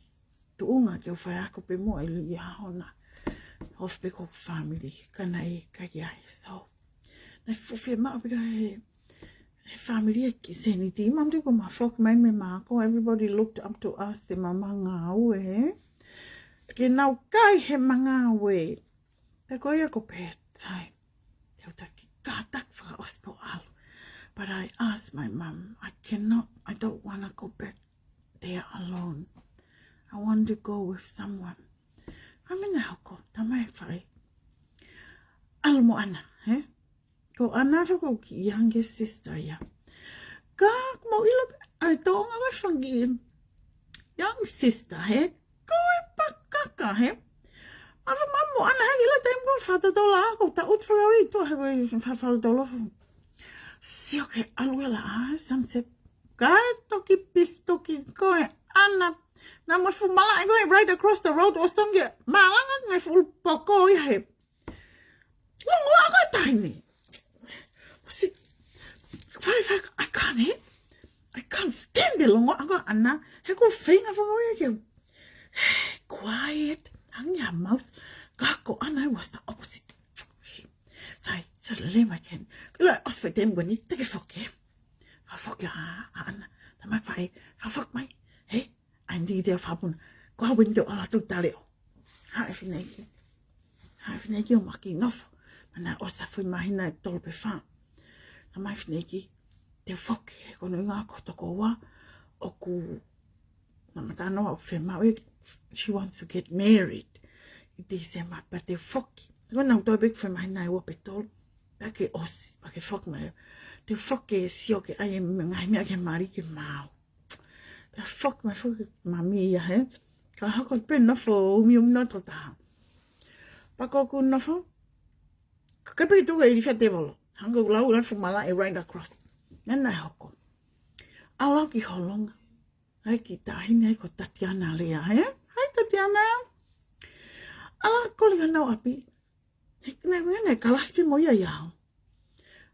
tuʻunga ke u faiako pē mo e li ia hona. Ofi pē ko e family, ka naʻe ʻikai ke ʻi ai. So, naʻe fuʻu fiemaʻu pē he, he family ʻa e kiʻi seniti. Manatuʻi ko ma foki mai mei Mako, everybody looked up to us, te ma manga au, he? Ke nau kai he manga au, he? Pea ko ia ko u pehē, sai, te u taki kātaki fakaʻosi pea u ʻalu. But I asked my mum, I cannot, I don't wanna go back there alone. I want to go with someone. Ka mena hoko, talamai ʻe he faʻē, ʻalu mo ʻAna, he? Ko ʻAna foki ko e kiʻi youngest sister ia. Ka ʻoku mau ʻilo pē, ʻa e tōʻonga ko e fanga kiʻi young sister, he? Ko e pakaka, he? ʻAlu mo ʻAna he ʻilo taimi ko e fakatotolo, ko e taʻu ʻoku fakaui tuʻa he ko e fa-, fakatotolo. Sio ke ʻalu ʻe la ʻa sunset. Ka toki pisi toki ko ē ʻAna. Naʻa mo e fuʻu malaʻe ko ē right across the road, ʻosi tongi, malanga ngaahi fuʻu poko ia he. Longoaʻa ko e taimi. ʻOsi, fai, fai, I can't, he? I can't stand the longoaʻa ko ē ʻAna. He ko e feinga fakaui ke u, quiet, hangē ha mouse. Ka ko ʻAna was the opposite. Sai, sai lelei mai ke. Ko e la ʻosi fai taimi ko eni, te ke foki. Fakafoki ʻa, ʻa ʻAna. Talamai ʻe he faʻē, fakafoki mai. He? ʻAi ni te u fakapuna. Ko au pē eni te u ʻalu atu ʻo tali ʻo. Haʻu e fineʻeiki. Haʻu e fineʻeiki ʻo ma kiʻi nofo. Mana ʻosi ha foʻi māhina ʻe tolu pe fā. Talamai ʻe he fineʻeiki, te u foki, he ko hono ʻuhinga ko e toko ua ʻoku, naʻa ma talanoa ʻoku fiemaʻu ia, she wants to get married ʻi Tīsema, pea te u foki. Ko ʻena ʻoku toe pē ki he foʻi māhina ʻe ua pe tolu, pea ke ʻosi, pea ke foki mai. Te u foki ke sio ke ʻai e ngaahi meʻa ki he mali ke maau. Pea foki mai foki mami ia, he? Ka hoko pē nofo umiumi noa toko taha. Pea ko ʻeku nofo, ka ke pē tuku e ilifia tēvolo. Hangē ko e lau ʻa e fuʻu malaʻe right across. Naʻe hoko. ʻAlu au ki holonga. ʻAi kiʻi taʻahine ai ko Tatiana Lea, he? Hi, Tatiana. ʻAlu au kole ki honau ʻapi. He, naʻe, naʻe kalasi pē mo ia ʻia au.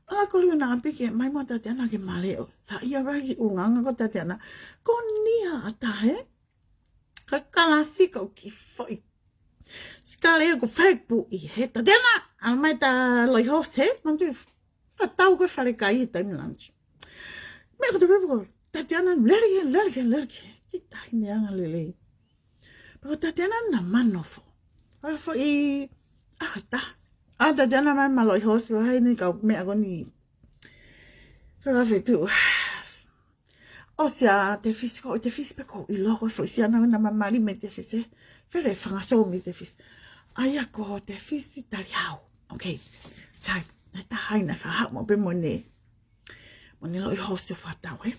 ʻAlu au kole ki honau ʻapi ke ʻomai mo Tatiana ke ma leʻo. Saiʻia pē ki ʻulungaanga ko Tatiana. Ko nia ʻa tahe. Ka kalasi ko e kiʻi foʻi. Sikale ko e fai puʻi he Tatiana. ʻAlu mai ta loi hose he. Manatuʻi fakatau ko e falekai he taimi lunch. Meʻa ko e toe pē ko Tatiana lele ki, lele ki, lele ki. Kiʻi taʻahine angalelei. Pea ko Tatiana naʻa ma nofo. Pea foʻi, ʻa ta. ʻA Tatiana mai ma loi hose, ko hai ni kau meʻa ko eni. Ko e feituʻu. ʻOsi ʻa Tefisi, ko ʻi Tefisi pē ko ʻilo ko e foʻi siana na mamali mei Tefisi. Fele fanga sō mei Tefisi. ʻA ia ko Tefisi Taliau. Okay. Sai, naʻe taha ai naʻe faʻa haʻu mo pē mo ʻene, mo ʻene loʻihosi ʻo fakatau, ē?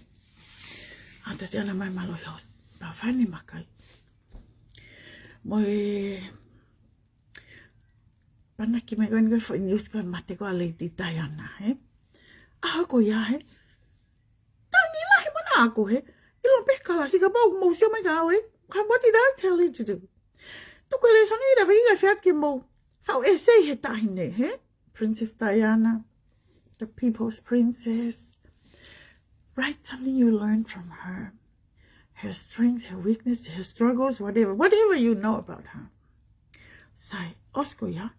ʻA Tatiana mai mo e loʻihosi. Pea fai ʻene makai. Mo e panaki mai ko eni ko e foʻi news ko e mate ko ē ʻa Lady Diana, ē? ʻAho ko ia, ē? Tangi lahi mana ako, ē? ʻIlo pē kalasi kapau mou sio mai kia au, ē? Ka, what did I tell you to do? Tuku e lēsoni ʻi ta fai ka fiat ke mou. Fau e sei he taʻahine, ē? Princess Diana, the people's princess. Write something you learned from her. Her strengths, her weakness, her struggles, whatever, whatever you know about her. Sai, ʻosi ko ia.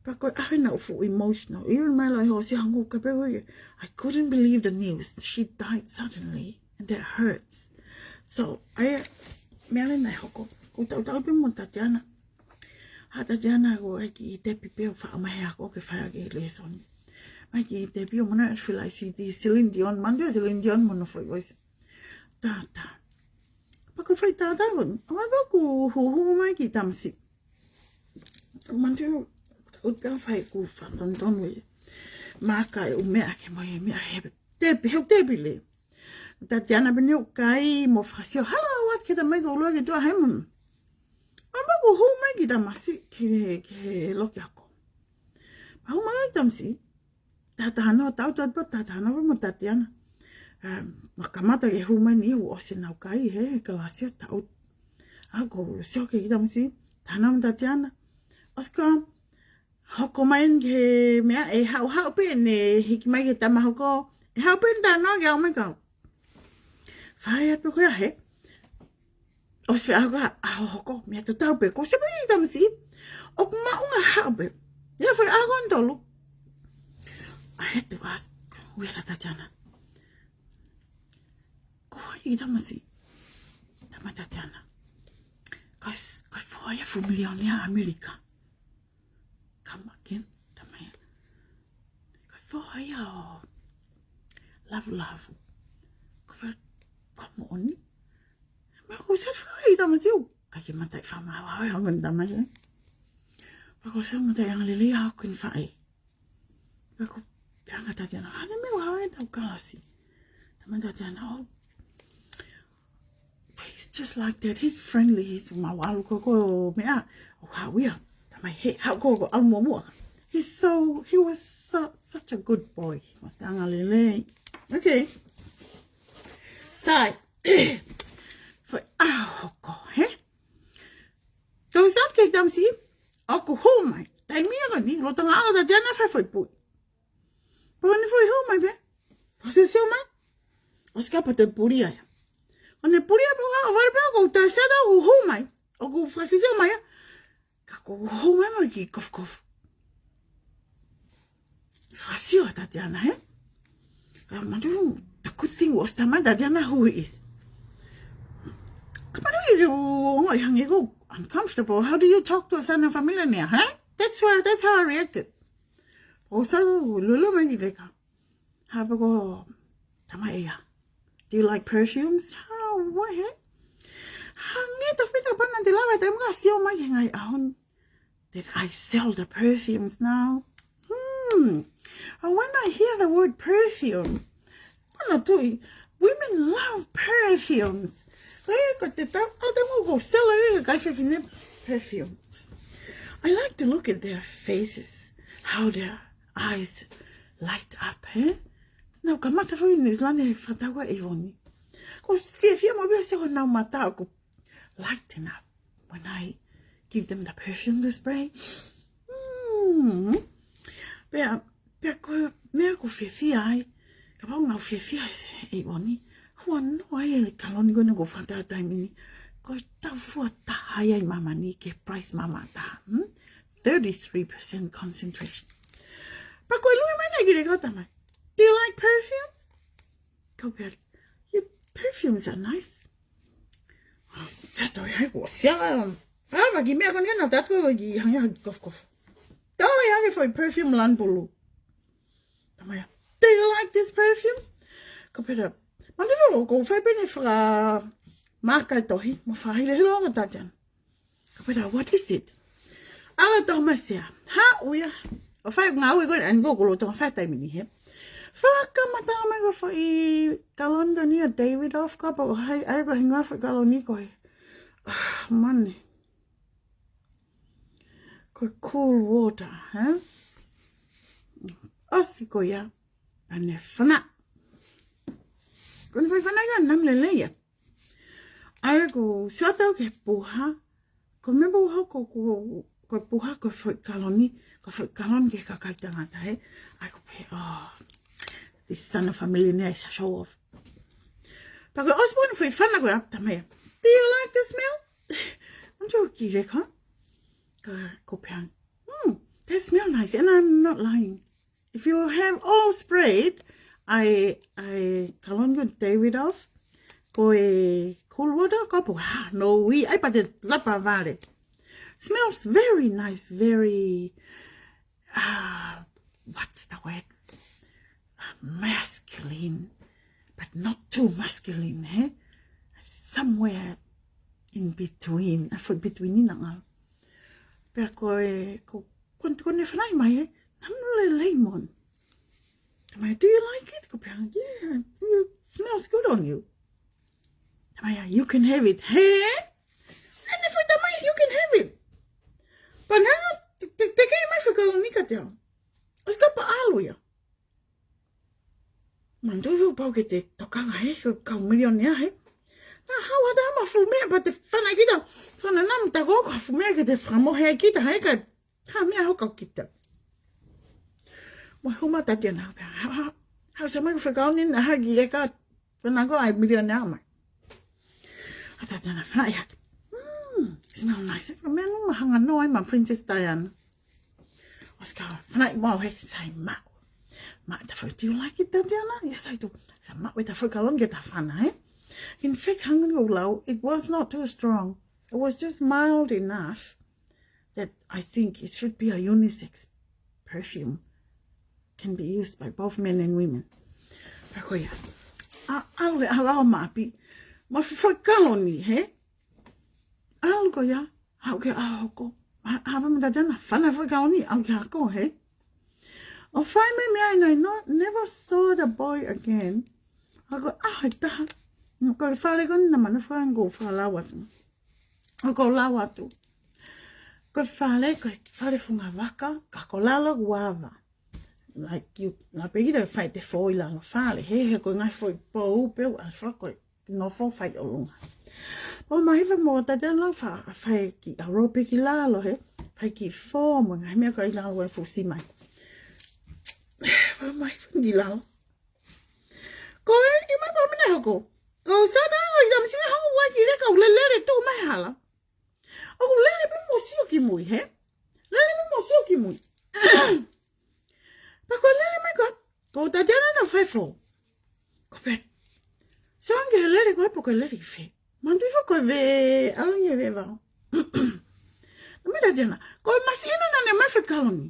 Pea ko e ʻaho naʻe fuʻu emotional. Even my life, ʻosi hangē ko e pē ko ia. I couldn't believe the news. She died suddenly, and that hurts. So, ʻa ia, meʻa leva naʻe hoko. Ko e tautau pē mo Tatiana. ʻA Tatiana ko e kiʻi tepi pē ʻo faʻa mai ako ke fai ʻaki e lēsoni. Mai kiʻi tepi ʻo mana fila i si ti Celine Dion. Mandu Celine Dion mo hono foʻi voice. Tata. Pea ko e fai tata ko eni. ʻO mai pea ʻoku huhu mai kiʻi tamasiʻi. Mandu, ʻoku te fai ʻeku fatonutonu e. Maka e ʻū meʻa ke mo e meʻa he tepi, he tepi leva. Tatiana pē eni ʻoku kai mo fakasio. Hala ʻoatu ke ta mai ko lua ke tua he mum. ʻO mai pea ʻoku hū mai kiʻi tamasiʻi ki he, ki he loki ako. Pea hū mai kiʻi tamasiʻi. Tatano, tautau pē tatano pē mo Tatiana. Um, ma kamata ke hū mai ni ʻoku ʻosi ʻenau kai he, he kalasi ʻo taʻu. ʻA ko e sio kiʻi tamasiʻi. Tatano mo Tatiana. ʻOsi ko ia, hoko mai eni ki he meʻa ʻe haʻu haʻu pē ʻene hiki mai ki he tama hoko. ʻE haʻu pē ʻene tatano ke aʻu mai kia au. Fai atu ko ia he. ʻOsi fai ʻa e ʻaho hoko, meʻa tatau pē, ko se pē kiʻi tamasiʻi. ʻOku maʻunga haʻu pē. Ia fai ʻaho ʻe tolu. I had to ask, ui ʻa Tatiana. Ko hai kiʻi tamasiʻi? Talamai ʻe Tatiana. Ko e, ko e foha ia fuʻu milionea ʻAmelika. Come again, talamai. Ko e foha ia ʻo Lavulavu. Ko e foha, ko e moʻoni. Meʻa ko se foha ia tamasiʻi. Ka ke mataʻi fakamāuʻi hangē ko e tamasiʻi. Pea ko se mataʻi angalelei ʻa ko eni faʻē. Pea ko, pea ʻange ʻe Tatiana, hane meʻa ʻoku haʻu he ʻetau kalasi. Talamai ʻe Tatiana, oh, he's just like that. He's friendly. He's mau alu ko ko meʻa. ʻO haʻu ia. Talamai he, haʻu ko ko alu muʻomuʻa. He's so, he was so, such a good boy. He was angalelei. Okay. Sai. Fai ʻaho hoko, he? Tau sat ke tamasiʻi. ʻOku hū mai. Taimi ia ko eni, lolotonga ʻalu ʻa Tatiana fai foʻi puʻi. Pea ko ʻene foʻi hū mai pē. Fakasio mai. ʻOsi ka pea toe pulia ia. Ko ʻene pulia pē ʻo vale pē ʻoku taʻe sata ʻoku hū mai. ʻOku fakasio mai ia. Ka ko e hū mai mo e kiʻi kofukofu. Fakasio ʻa Tatiana, he? Ka mandu, the good thing was talamai ʻe Tatiana who he is. Ka mandu ʻi he ongo ʻi hangē ko uncomfortable. How do you talk to a son of a millionaire, huh? That's why, that's how I reacted. ʻOsi ʻalu lolo mai ki leka. Hape ko, talamai ʻe ia. Do you like perfumes? How, what, he? Hangē tofu pē ʻena pana te lava, taimi ka sio mai he ngaahi ʻaho ni. That I sell the perfumes now. Hmm. And when I hear the word perfume, pana tui, women love perfumes. Ko e, ko te tau, ʻa te mo ko sell e, kai fefine perfume. I like to look at their faces, how their eyes light up, eh? Naʻá ku kamata foʻi New Zealand he fakatau ko ē ʻi Voni. Ko fiefia mo pia se ko ʻenau mata ʻoku lighten up when I give them the perfume to spray. Mm. Pea, pea ko e meʻa ʻoku fiefia ai. Kapau naʻá ku fiefia he se ʻi Voni. Huanoa ai e kaloni ko eni ʻoku ou fakatau he taimi ni. Ko e tau fua taha ia ʻi māmani ki he price maʻamaʻa taha. Hmm? Thirty-three percent concentration. Pea ko e lue mai naʻe kile kau talamai. Do you like perfumes? Kau pehē, your perfumes are nice. Sa toe hai ko sia. Fava ki meʻa ko eni naʻe tatau ko e kiʻi hangē ha kiʻi kofukofu. Toe hangē foʻi perfume lanu pulu. Talamai ia, do you like this perfume? Kau pehē, Manatuʻi ʻoku ou fai pē ʻeni e fakamaka e tohi, mo fakahilehila ʻa Tatiana. Ka pehē, what is it? ʻAlu ʻo toʻo mai e sea. Haʻu ia. ʻO fai ngāue ko ē, ʻa eni ko ē ʻoku ou lolotonga fai he taimi ni hē. Fakamatala mai ko e foʻi kaloni ko eni ʻa Davidoff, kapau ʻoku ʻi ai, ʻa ia ko e hingoa e foʻi kaloni ko ē. Ah, mani. Ko e Cool Water, hē? ʻOsi ko ia, ʻa ʻene fana. Ko ʻene foʻi fana ia, namu lelei ia. ʻA ia ʻoku ou sio atu au ki he puha, ko e meʻa ʻoku hoko ko, ko, ko e puha, ko e foʻi kaloni, ko e foʻi kaloni ki he kakai tangata, hē? ʻA ia ʻoku ou pehē, oh, this son of a millionaire is a show off. Pea ko e ʻosi pē ʻene foʻi fana ko ia, talamai ia, do you like the smell? Manatuʻi ʻeku kileka. Ka, ʻoku ou pehē ange, hmm, that smell nice, and I'm not lying. If you have all sprayed, ʻa e, ʻa e kaloni ko ē ʻa Davidoff, ko e Cool Water, kapau, ah, no way, ʻai pē te lapa vale. Smells very nice, very, ah, what's the word? Ah, masculine, but not too masculine, hē? Somewhere in between, ʻa e foʻi between ʻi nanga. Pea ko e, ko, ko ʻene, ko ʻene fanaʻi mai, hē? Namu lelei moʻoni. Talamai, do you like it? ʻOku ou pehē ange, yeah, it smells good on you. Talamai ia, you can have it. Hē? ʻEne foʻi talamai, you can have it. Pea naʻa, te, te, te kei mai e foʻi kaloni kiate au. ʻOsi kapau ʻalu ia. Manatuʻi ʻoku pau ke te tokanga hē, ko e kau milionea hē. Naʻa haʻu ʻo ʻai ha mafu meʻa pea te fana kita. Fana namu ta ko ha fuʻu meʻa ke te fakamohe ai kita, hē, ka ha meʻa hoko kita. Mo huma Tatiana, ha, ha, ha, sa mai ko e foʻi kaloni naʻe hā ki leka, fana ko ʻa e milionea mai. ʻA Tatiana fanaʻi hake. Mm, smell nice. Ko e meʻa nunga hanga noa ai ma Princess Diana. ʻOsi ka fanaʻi maʻu hē, sai maʻu. Maʻu ʻeta foʻi, do you like it, Tatiana? Yes, I do. Sai maʻu ʻeta foʻi kaloni ke ta fana, hē? In fact, hangē ko ʻeku lau, it was not too strong. It was just mild enough that I think it should be a unisex perfume. Can be used by both men and women. Pea ko ia. ʻA, ʻalu ē, ʻalu ʻo maʻu pē. Mo e foʻi kaloni, hē? ʻAlu ko ia, haʻu ki he ʻaho ko ē. ʻA, ʻa, pea mo Tatiana, fana e foʻi kaloni, ʻalu ki he ako, hē? ʻO fai mai e meʻa, and I no, never saw the boy again. ʻA ko e ʻaho ʻe taha. Ko e fale ko eni naʻa ma nofo ai ʻoku ou fakalau atu. ʻOku ou lau atu. Ko e fale, ko e fale fungavaka, ka ko lalo ʻoku ava. Like you, naʻa pē kita fai ʻete fō ʻi lalo fale, hē, he ko e ngaahi foʻi pou pē ʻoku ʻalu ʻo fai ko e nofo fai ʻolunga. ʻO mahiva mo Tatiana ʻo fa-, fai e kiʻi aerobic ʻi lalo, hē, fai e kiʻi fō mo e ngaahi meʻa ko ē ʻi lalo ʻo e fusi mai. ʻO mahiva ʻi lalo. Ko e, ʻi mai pea mene hoko. Ko e sata o i tamsina hoko ua ki leka ʻo lele ʻo tuʻu mai hala. ʻOku lele pē mo sio ki mui, hē? Lele pē mo sio ki mui. Pea ko e lele mai ko ē, ko Tatiana naʻe fai e fō. ʻOku ou pehē, so ange he lele ko ē pe ko e lele ki fē? Manatuʻi foki ko e vē, ʻalu ʻi he vē vao. Naʻe mai Tatiana, ko e masiʻi ena naʻa ne ʻomai e foʻi kaloni.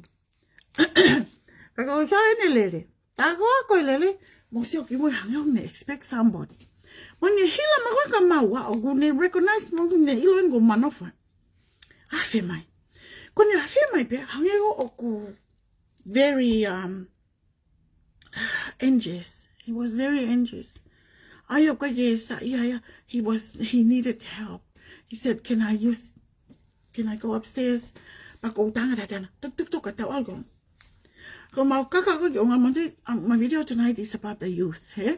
Pea ko e sio ʻene lele. Tā ko ā ko e lele, mo sio ki mui hangē ʻoku ne expect somebody. Mo ne hila mai ko ē ka maua, ʻoku ne recognize mo ʻoku ne ʻilo eni ʻoku ma nofo ai. Afe mai. Ko ʻene afe mai pē, hangē ʻoku very, um, anxious. He was very anxious. ʻA ia ʻoku ʻikai ke saiʻia ia. He was, he needed help. He said, can I use, can I go upstairs? Pea ko e tangata tana, tuk, tuk, tuk, ka tau ʻalu ko ē. Ko ʻemau kaka ko ē ki ʻolunga, Monty, um, my video tonight is about the youth, hē?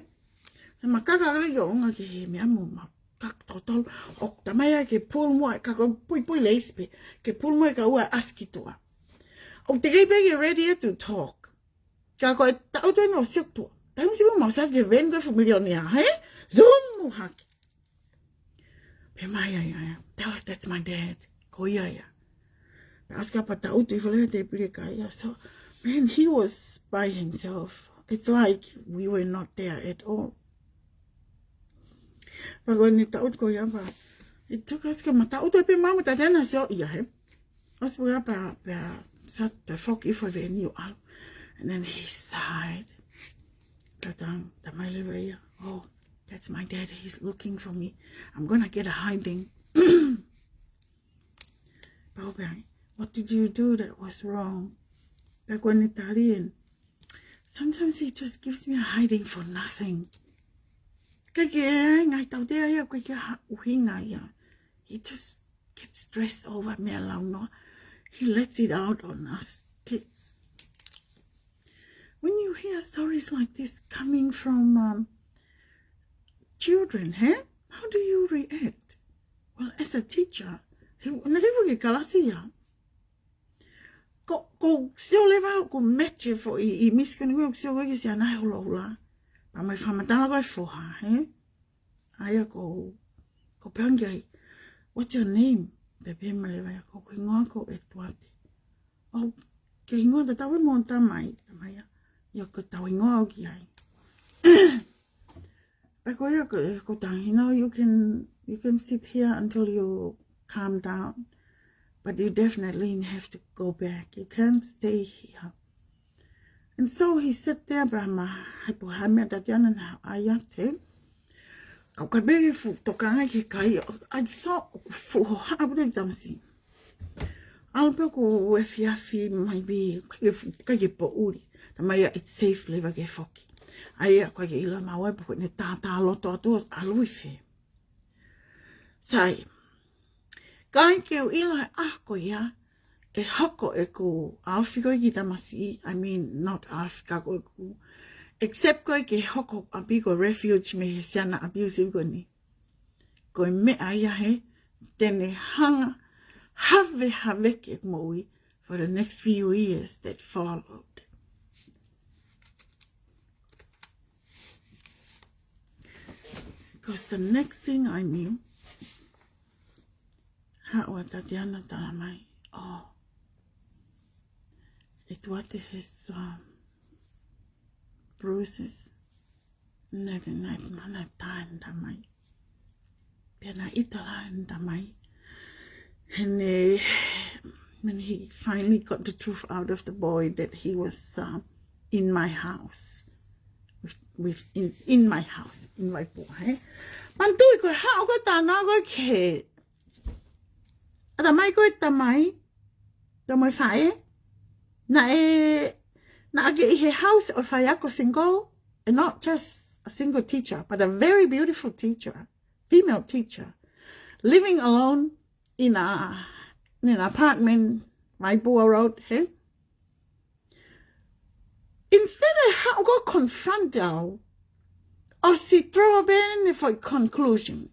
Ko ʻemau kaka ko ē ki ʻolunga ki he meʻa mo ʻemau kaka totolo, ʻoku talamai ia ke pull muʻa, ka ko e puipui lace pē, ke pull muʻa ka ua ʻasi ki tuʻa. ʻOku teʻeki pē ke ready ia to talk. Ka ko e taʻutu eni ʻo sio ki tuʻa. Taimi siʻi mo mau sio ki he veini ko ē fuʻu milionea, hē? Zoom hake. Pehē mai ia, ia, ia. Tell her that's my dad. Ko ia ia. Pea ʻosi kapau taʻutu ʻi fale te pile ka ia. So, man, he was by himself. It's like we were not there at all. Pea ko ʻene taʻutu ko ia pea. It took us ke ma taʻutu pē mau mo Tatiana sio ia, hē? ʻOsi pē ia pea, pea, sa te foki ʻi he veini ʻo ʻalu. And then he sighed. Tatang, talamai leva ia. Oh, "That's my dad. He's looking for me. I'm gonna get a hiding." Pau pē, "What did you do that was wrong?" Pea ko ʻene tali eni, "Sometimes he just gives me a hiding for nothing." ʻIkai ke ʻi ai ha ngaahi tautea ia, ʻikai ke ʻi ai ha ʻuhinga ia. He just gets stressed over meʻa launoa. He lets it out on us kids. When you hear stories like this coming from, um, children, eh? How do you react? Well, as a teacher, he, naʻe fuʻu kalasi ia. Ko, ko sio leva ko Matthew foʻi, ʻi Michigan, ko sio ko e kiʻi siana holoholo. Pea mo e fakamatala ko e foha, eh? ʻA ia ko, ko e pehē ange ai, "What's your name?" Pea pehē mai leva ia, "Ko hoku hingoa ko ʻEtuate." "ʻOku ke hingoa tatau mo hoʻo tamai?" "Tamai ia." "ʻIo, ko ʻetau hingoa ʻoku ʻi ai." Pea ko ia ko, ko e taha, "You know, you can, you can sit here until you calm down, but you definitely have to go back. You can't stay here." And so he sat there, pea ma, hai po ha meʻa Tatiana naʻe ʻai atu. Kau ka begi fu toka ngai ke kai, I saw fuʻu hohaʻa pule tamasiʻi. ʻAlu pē ʻoku efiafi mai pē, ʻikai ke fu-, ʻikai ke poʻuli. Tamai ia, "It's safe leva ke foki." ʻA ia, ʻikai ke ʻilo maua pe ko ʻene tātā loto atu ʻalu ʻi fē. Sai. ʻIkai ke u ʻilo he ʻaho ko ia ʻe hoko ʻeku ʻaofi ko ē ki tamasiʻi, I mean, not ʻaofi ka ko ʻeku, except ko ē ke hoko ʻapi ko e refuge mei he siana abusive ko eni. Ko e meʻa ia he te ne hanga ʻo havehave ʻeku moʻui for the next few years that followed. Because the next thing I knew, haʻu ʻa Tatiana tala mai, "Oh, ʻEtuate has, um, bruises." Naʻe, naʻe, naʻe, naʻe tā ʻene tamai. Pea naʻe ʻita lahi ʻene tamai. And, uh, when he finally got the truth out of the boy that he was, um, in my house. With, with, in, in my house, in my boy, eh? Manatuʻi ko e haʻu ko ē tānaki ko ē ki he ʻatamai ko ē tamai, tamai faʻē, naʻe, naʻa ke ʻi he house ʻo e faiako single, and not just a single teacher, but a very beautiful teacher, female teacher, living alone in a, in an apartment, Maipua Road, he? Instead ʻo haʻu ʻo confront au, ʻosi draw pē ʻene foʻi conclusion.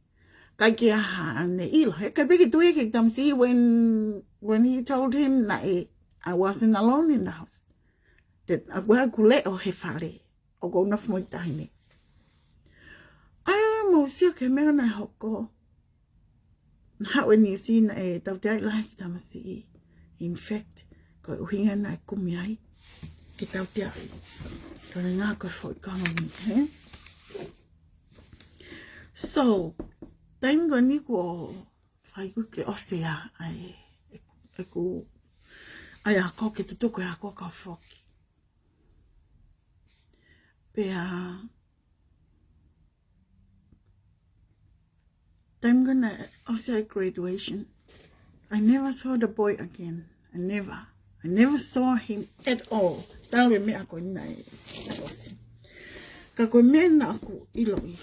ʻIkai ke ʻi ai haʻane ʻilo, he ʻikai pē ke tui ʻe he tamasiʻi when, when he told him naʻe, I wasn't alone in the house. That ʻoku ʻi ai haku leʻo he fale, ʻoku ou nofo mo e taʻahine. ʻA ia mou sio ki he meʻa naʻe hoko. Haʻu ʻe Niu Sila ʻo tauteaʻi lahi ki tamasiʻi. In fact, ko e ʻuhinga naʻe kumi ai ke tauteaʻi. Ko e ngaahi ko e foʻi economy, he? So, taimi ko eni kuo fai ʻeku ke ʻosi ʻa e, ʻeku, ʻa e ako ke tutuku e ako ka foki. Pea, taimi ko ē naʻe ʻosi ai e graduation, I never saw the boy again. I never, I never saw him at all. Talu e meʻa ko ē naʻe ʻosi. Ka ko e meʻa naʻa ku ʻiloʻi,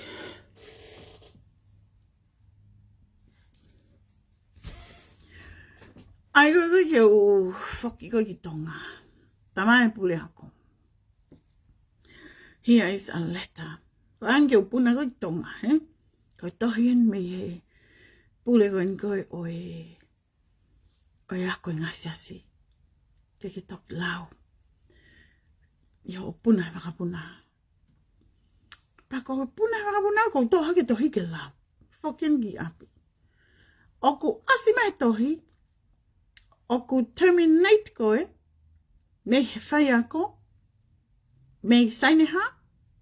ʻai ko ē ke u foki ko ē ki Tonga. Tala mai ʻe he puleako, "Here is a letter." Ko e ʻai ke u puna ko ē ki Tonga, he? Ko e tohi eni mei he pule ko eni ko ē ʻo e, ʻo e ako ʻi he ngaahi siasi. Ke ke toki lau. ʻIo, ʻo puna he vakapuna. Pea ko e puna he vakapuna, ko e tohi ke tohi ke lau. Foki eni ki ʻapi. ʻOku ʻasi mai e tohi, ʻoku terminate koe mei he faiako, mei Saineha,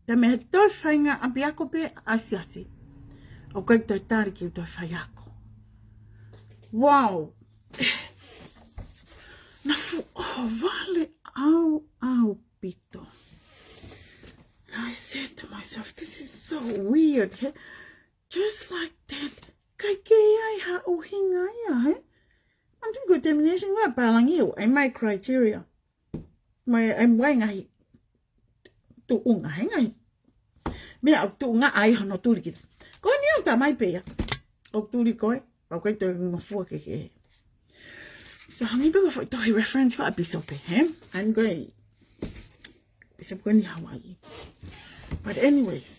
pea mei he toe faʻahinga ʻapiako pē ʻa e siasi. ʻOku ʻikai toe tali ke toe faiako. Wow! Naʻe fuʻu ʻohovale au ʻaupito. And I said to myself, "This is so weird, he? Just like that. ʻIkai ke ʻi ai ha ʻuhinga ia, he? Manatuʻi ko e determination ko e pālangi ʻoku ʻi ai mai criteria. Mai, ʻi ai mai ngaahi tuʻunga, he ngaahi meʻa ʻoku tuʻunga ai hono tuli kita. Ko eni ʻoku tā mai pē ia. ʻOku tuli koe, pau kai toe ngofua ke ke. So, hangē pē ko e foʻi tohi reference ko ē ʻa e pīsope, he? ʻA eni ko e pīsope ko eni Hawaii. But anyways,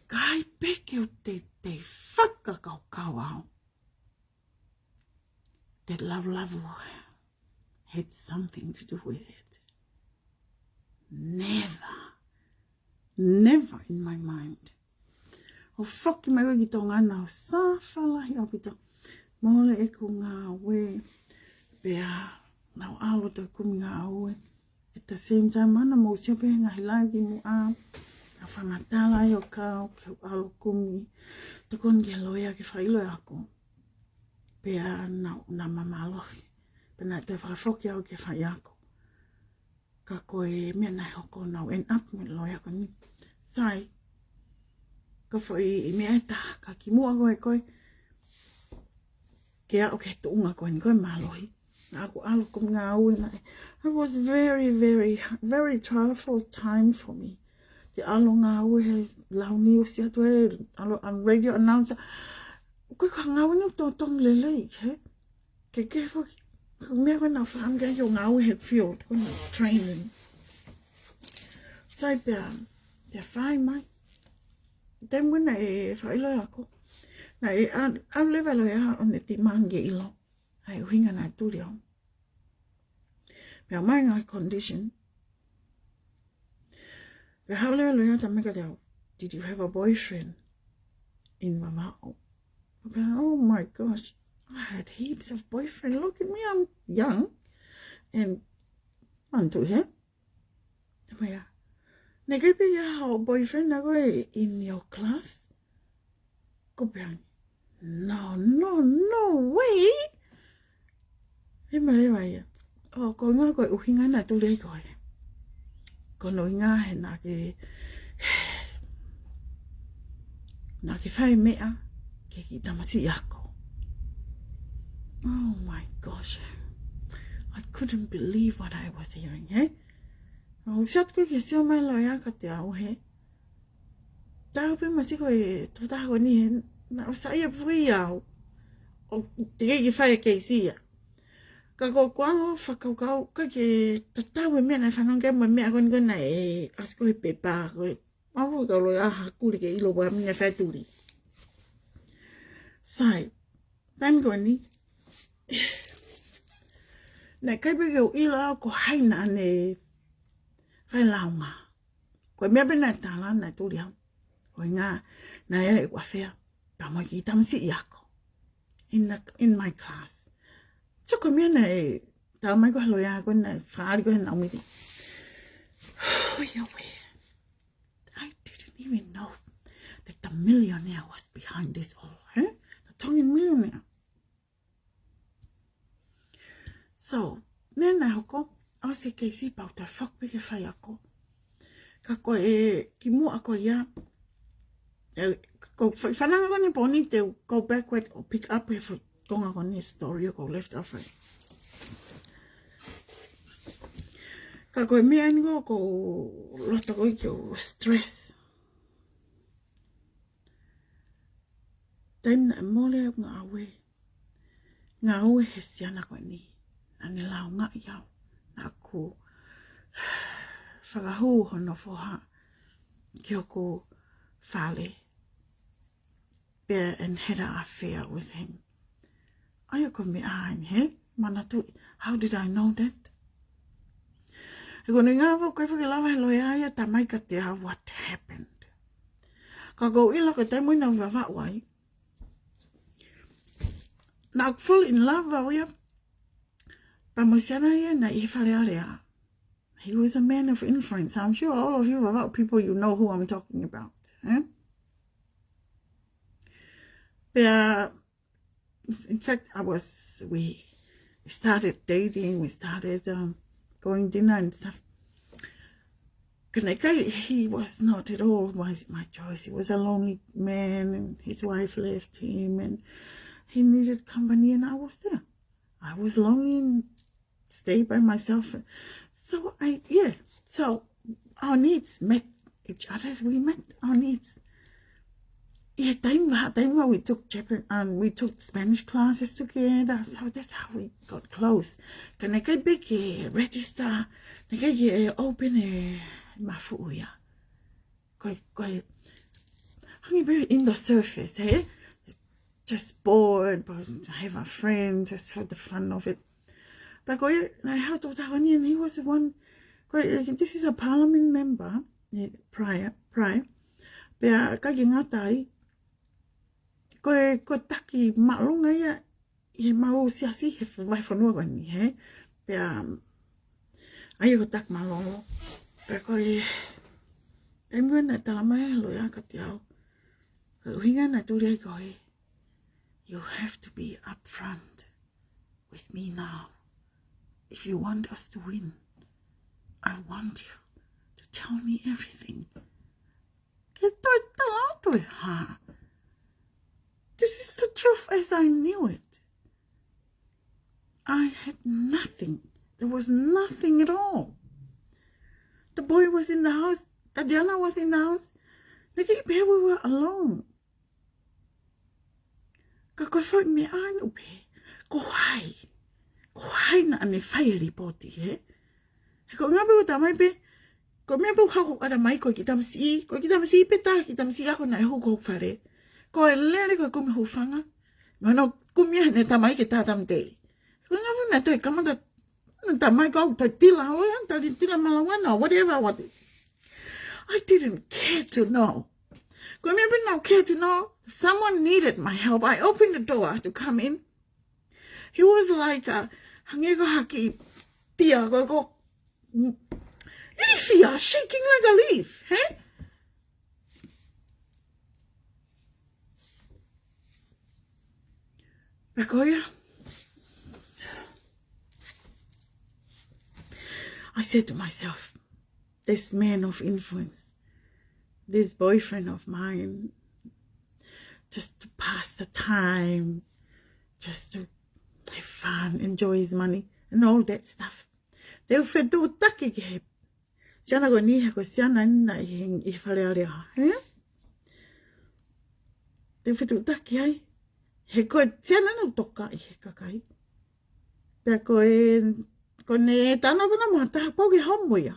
ʻikai pē ke u te, te fakakaukau au that Love Love had something to do with it. Never. Never in my mind. ʻO foki mai au ki Tonga naʻa ku suffer lahi ʻaupito. Mole ʻeku ngāue. Pea naʻa ku ʻalu ʻo toe kumi ngāue. At the same time, ʻa ia naʻa mou sio pē he ngaahi live kimuʻa. Naʻa ku fakamatala ai ʻo kau ke u ʻalu ʻo kumi. Tokoni ki he loea ke fai loea ako. Pea naʻa, naʻa ma mālohi. Pea naʻe toe fakafoki au ke faiako. Ka ko e meʻa naʻe hoko naʻa ku end up mo e loea ko eni. Sai. Ka foʻi meʻa ʻe taha, ka kimuʻa ko ē ko e ke aʻu ki he tuʻunga ko eni ko e mālohi. Naʻa ku ʻalu ʻo kumi ngāue naʻe. It was very, very, very troubleful time for me. Te ʻalu ʻo ngāue he lau niusi atu he ʻalu ʻo radio announcer. Ko e ka ngāue ni ʻoku totonu lelei, he? Ke ke foki, ko e meʻa ko ē naʻa ku fakaʻamu ke ʻalu ʻo ngāue he field, ko ena training. Sai pea, pea fai mai. Taimi ko ē naʻe fai loea ako. Naʻe ʻa, ʻalu leva e loea ʻo ne demand ke ʻilo ʻa e ʻuhinga naʻe tuli au. Pea mai ngaahi condition. Pea haʻu leva e loea ʻo tala mai kiate au, "Did you have a boyfriend in Vavaʻu?" Pea, oh my gosh, I had heaps of boyfriend. Look at me, I'm young. And manatuʻi he. Tala mai ia, "Naʻe ʻikai pē ʻi ai haʻo boyfriend ʻa koe in your class?" Ko e pehē ange, "No, no, no way." He ma leva ia. ʻO ko e ʻuhinga ko e ʻuhinga naʻe tuli ai koe. Ko hono ʻuhinga he naʻa ke, naʻa ke fai meʻa ki he kiʻi tamasiʻi ako. Oh my gosh. I couldn't believe what I was hearing, he? ʻO u sio atu ko ē ke sio mai e loea kiate au, he? Tau pē masiʻi ko e tokotaha ko eni, he naʻa ku saiʻia pē au ʻo teʻeki ke fai e keisi ia. Ka ko ʻeku anga fakakaukau, ʻikai ke tatau e meʻa naʻe fanongo ki ai mo e meʻa ko eni ko ē naʻe ʻasi ko ē he pepa ko ē. Mau kau loea ha kuli ke ʻilo ʻa e meʻa naʻe fai tuli. Sai, taimi ko eni, naʻe ʻikai pē ke u ʻilo au ko hai naʻa ne fai e lāunga. Ko e meʻa pē naʻe tala naʻe tuli au. Ko e ʻuhinga naʻe ʻi ai ʻeku affair pea mo e kiʻi tamasiʻi ako in the, in my class. So ko e meʻa naʻe tala mai ko ē he loea ko ē naʻe fakaʻali ko ē he naʻa ku miti. Oh, yeah, we. I didn't even know that the millionaire was behind this all, eh? The Tongan millionaire. So, meʻa naʻe hoko, ʻosi e keisi pea u toe foki pē ke faiako. Ka ko e kimuʻa ko ia, ē, ko e fa-, fanongo ko eni pō ni te u go backward ʻo pick up he foʻi konga ko eni story ʻoku ou left off ai. Ka ko e meʻa eni ko ē ʻoku ou loto ko ē ke u stress. Taimi naʻe mole au ngāue. Ngāue he siana ko eni. Naʻa ne lāungaʻi au. Naʻa ku fakahū hono foha ki hoku fale. Pea and had an affair with him. ʻA ia ko e meʻa eni, he? Manatuʻi, how did I know that? He ko e ʻuhinga ʻoku ʻikai ke lava he loea ia ʻo tala mai kiate au what happened. Ka ʻoku ou ʻilo ko e taimi naʻa ku Vavaʻu ai, naʻa ku fall in love au ia pea mo e siana ia naʻe ʻi he Fale Alea. He was a man of influence. I'm sure all of you Vavaʻu people, you know who I'm talking about, eh? Pea, in fact, I was, we started dating, we started, um, going dinner and stuff. Ka naʻe ʻikai, he was not at all my, my choice. He was a lonely man, and his wife left him, and he needed company, and I was there. I was lonely and stayed by myself. So I, yeah. So our needs met each other's. We met our needs. Yeah, time, ha, time we took Japan, um, we took Spanish classes together. So that's how we got close. Ka naʻe ʻikai pē ke register, naʻe ʻikai ke open e mafu ia. Ko e, ko e, hangē pē in the surface, eh? Just bored, but I have a friend just for the fun of it. But ko e, naʻe haʻu e tokotaha ko eni, and he was one, ko e, this is a parliament member, eh, prior, prior. Pea ʻikai ke ngata ai, ko e, ko e taki māʻolunga ia ʻi heʻemau siasi he f-, vahefonua ko eni, he? Pea, um, ʻa ia ko e taki mālōlō. Pea ko e, taimi naʻe talamai ʻe he loea kiate au, ko e ʻuhinga naʻe tuli ai ko e, "You have to be upfront with me now. If you want us to win, I want you to tell me everything." Ke toe tala atu e hā? This is the truth as I knew it. I had nothing. There was nothing at all. The boy was in the house. Tatiana was in the house. Naʻe ʻikai pē, we were alone. Ka ko e foʻi meʻa ʻaʻana pē, ko hai, ko hai naʻa ne fai e lipooti, he? He ko e ʻuhinga pē ʻoku talamai pē, ko e meʻa pē ʻoku haʻu ʻo talamai ko e kiʻi tamasiʻi, ko e kiʻi tamasiʻi pē, tā kiʻi tamasiʻi ako naʻe hū ki hoku fale. Ko e lele ko e kumi hūfanga, mo hono kumi ʻa ʻene tamai ke tā tāmateʻi. Ko e ʻuhinga pē naʻe toe kamata, naʻe talamai ko au toe tila, ʻo ia, tali tila malanga, whatever, what. I didn't care to know. Ko e meʻa pē naʻá ku care to know, someone needed my help. I opened the door to come in. He was like a, hangē ko ha kiʻi tia, ko, ko, leaf ia, shaking like a leaf, he? Pea ko ia, I said to myself, "This man of influence, this boyfriend of mine, just to pass the time, just to have fun, enjoy his money, and all that stuff." Te u fetuʻutaki ki he siana ko eni, he ko e siana ena ʻi he, ʻi Fale Alea, he? Te u fetuʻutaki ai, he ko e siana naʻe toka ʻi he kakai. Pea ko e, ko ʻene tana pana mo ha taha pau ke homo ia.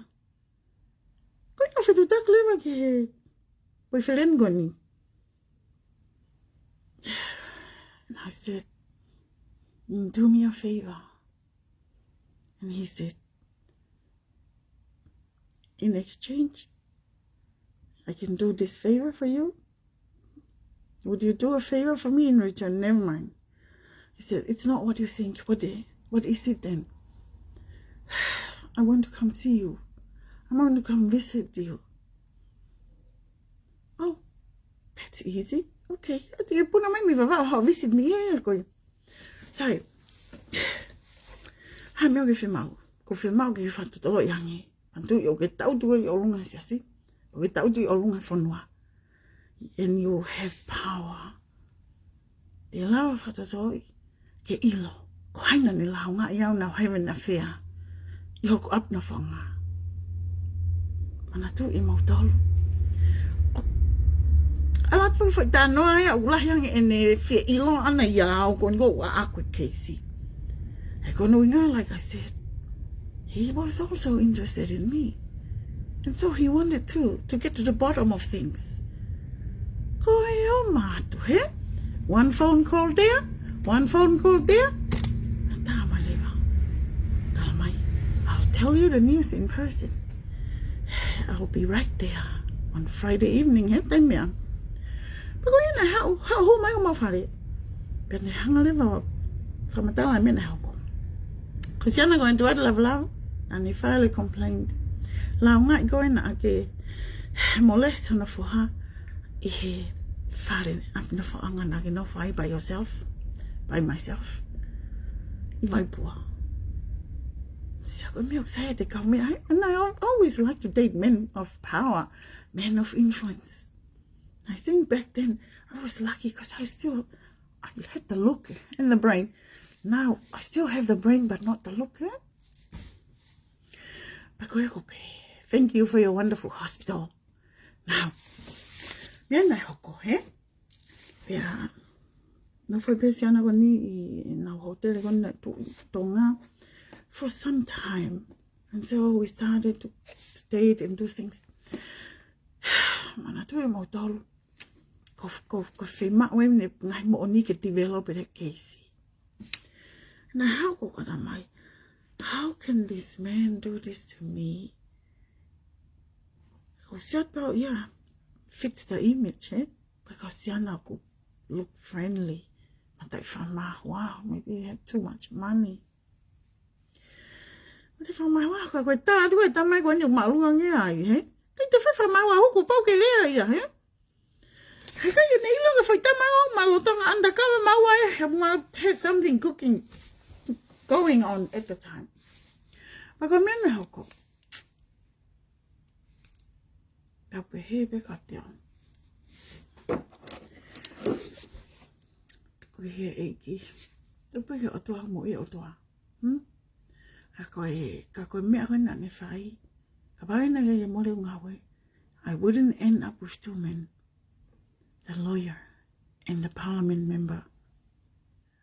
Ko ʻene fetuʻutaki leva ki he boyfriend ko eni. And I said, "Do me a favor." And he said, "In exchange, I can do this favor for you. Would you do a favor for me in return?" Never mind. He said, "It's not what you think. What i-, what is it then?" "I want to come see you. I want to come visit you." "Oh, that's easy. Okay." ʻOku te puna mai mei Vavaʻu ʻo visit me, ē, ko ia. Sai. Ha meʻa ʻoku ke fiemaʻu? ʻOku ou fiemaʻu ke ke fakatotoloʻi ange. Manatuʻi ʻoku ke tangutu ʻi ʻolunga he siasi. ʻOku ke tangutu ʻi ʻolunga he fonua. And you have power. Te ke lava ʻo fakatotoloʻi ke ʻilo ko hai naʻa ne lāungaʻi au, naʻa ku heaven affair ʻi hoku ʻapi nofoʻanga. Manatuʻi moutolu. ʻAlu atu foʻi talanoa ia ʻoku lahi ange ʻene fie ʻilo ʻana ia au ko eni ko ʻeku ʻaʻaku e keisi. He ko hono ʻuhinga, like I said, he was also interested in me. And so he wanted to, to get to the bottom of things. Ko e ō mai atu, he? One phone call there, one phone call there. Naʻe tā mai leva. Talamai, "I'll tell you the news in person. I'll be right there on Friday evening," he, taimi ia. Pea ko ia naʻe haʻu, haʻu mai homau fale. Pea ne hanga leva ʻo fakamatala e meʻa naʻe hoko. Ko e siana ko eni, Tuʻa Lavalavu, naʻa ne file a complaint. Lāungaʻi koe naʻa ke molest hono foha ʻi he fale, ʻapi nofoʻanga naʻa ke nofo ai by yourself, by myself. ʻI Vaipua. Sio. Ko e meʻa ʻoku sai ʻete kau meʻa, and I al-, always like to date men of power, men of influence. I think back then I was lucky because I still, I had the look and the brain. Now I still have the brain but not the look, eh? Pea ko ia ʻoku pehē, thank you for your wonderful hospital. Now, meʻa naʻe hoko, he? Pea, naʻa ku fai pē siana ko eni ʻi heʻenau hōtele ko eni naʻe tuʻu ʻi Tonga for some time. And so we started to, to date and do things. Manatuʻi ʻe moutolu, ko, ko, ko e fiemaʻu ʻeni e ngaahi moʻoni ke develop e keisi. Naʻe haʻu ko ʻeku ʻatamai, how can this man do this to me? Ko e siana pau ia, fits the image, eh? Ko e siana ʻoku look friendly, mataʻi fakamāuʻi, maybe he had too much money. Mataʻi fakamāuʻi, ka ko e tā atu ko e ʻatamai ko eni ʻoku māʻolunga ange ai, he? Kai te fai fakamāuʻi, kuo pau ke lea ia, he? He kai ke ne ʻilo ko e foʻi tama ʻoku mālōlō Tonga undercover, māua e, he māua had something cooking, going on at the time. Pea ko e meʻa naʻe hoko, pea u pehē pē kiate au, tuku ki he ʻEiki. Tuku pē ki he ʻOtua, moʻui ʻOtua. Hmm? Ka ko e, ka ko e meʻa ko ē naʻa ne fai, kapau naʻe ʻikai ke mole ʻeku ngāue, I wouldn't end up with two men, the lawyer and the parliament member.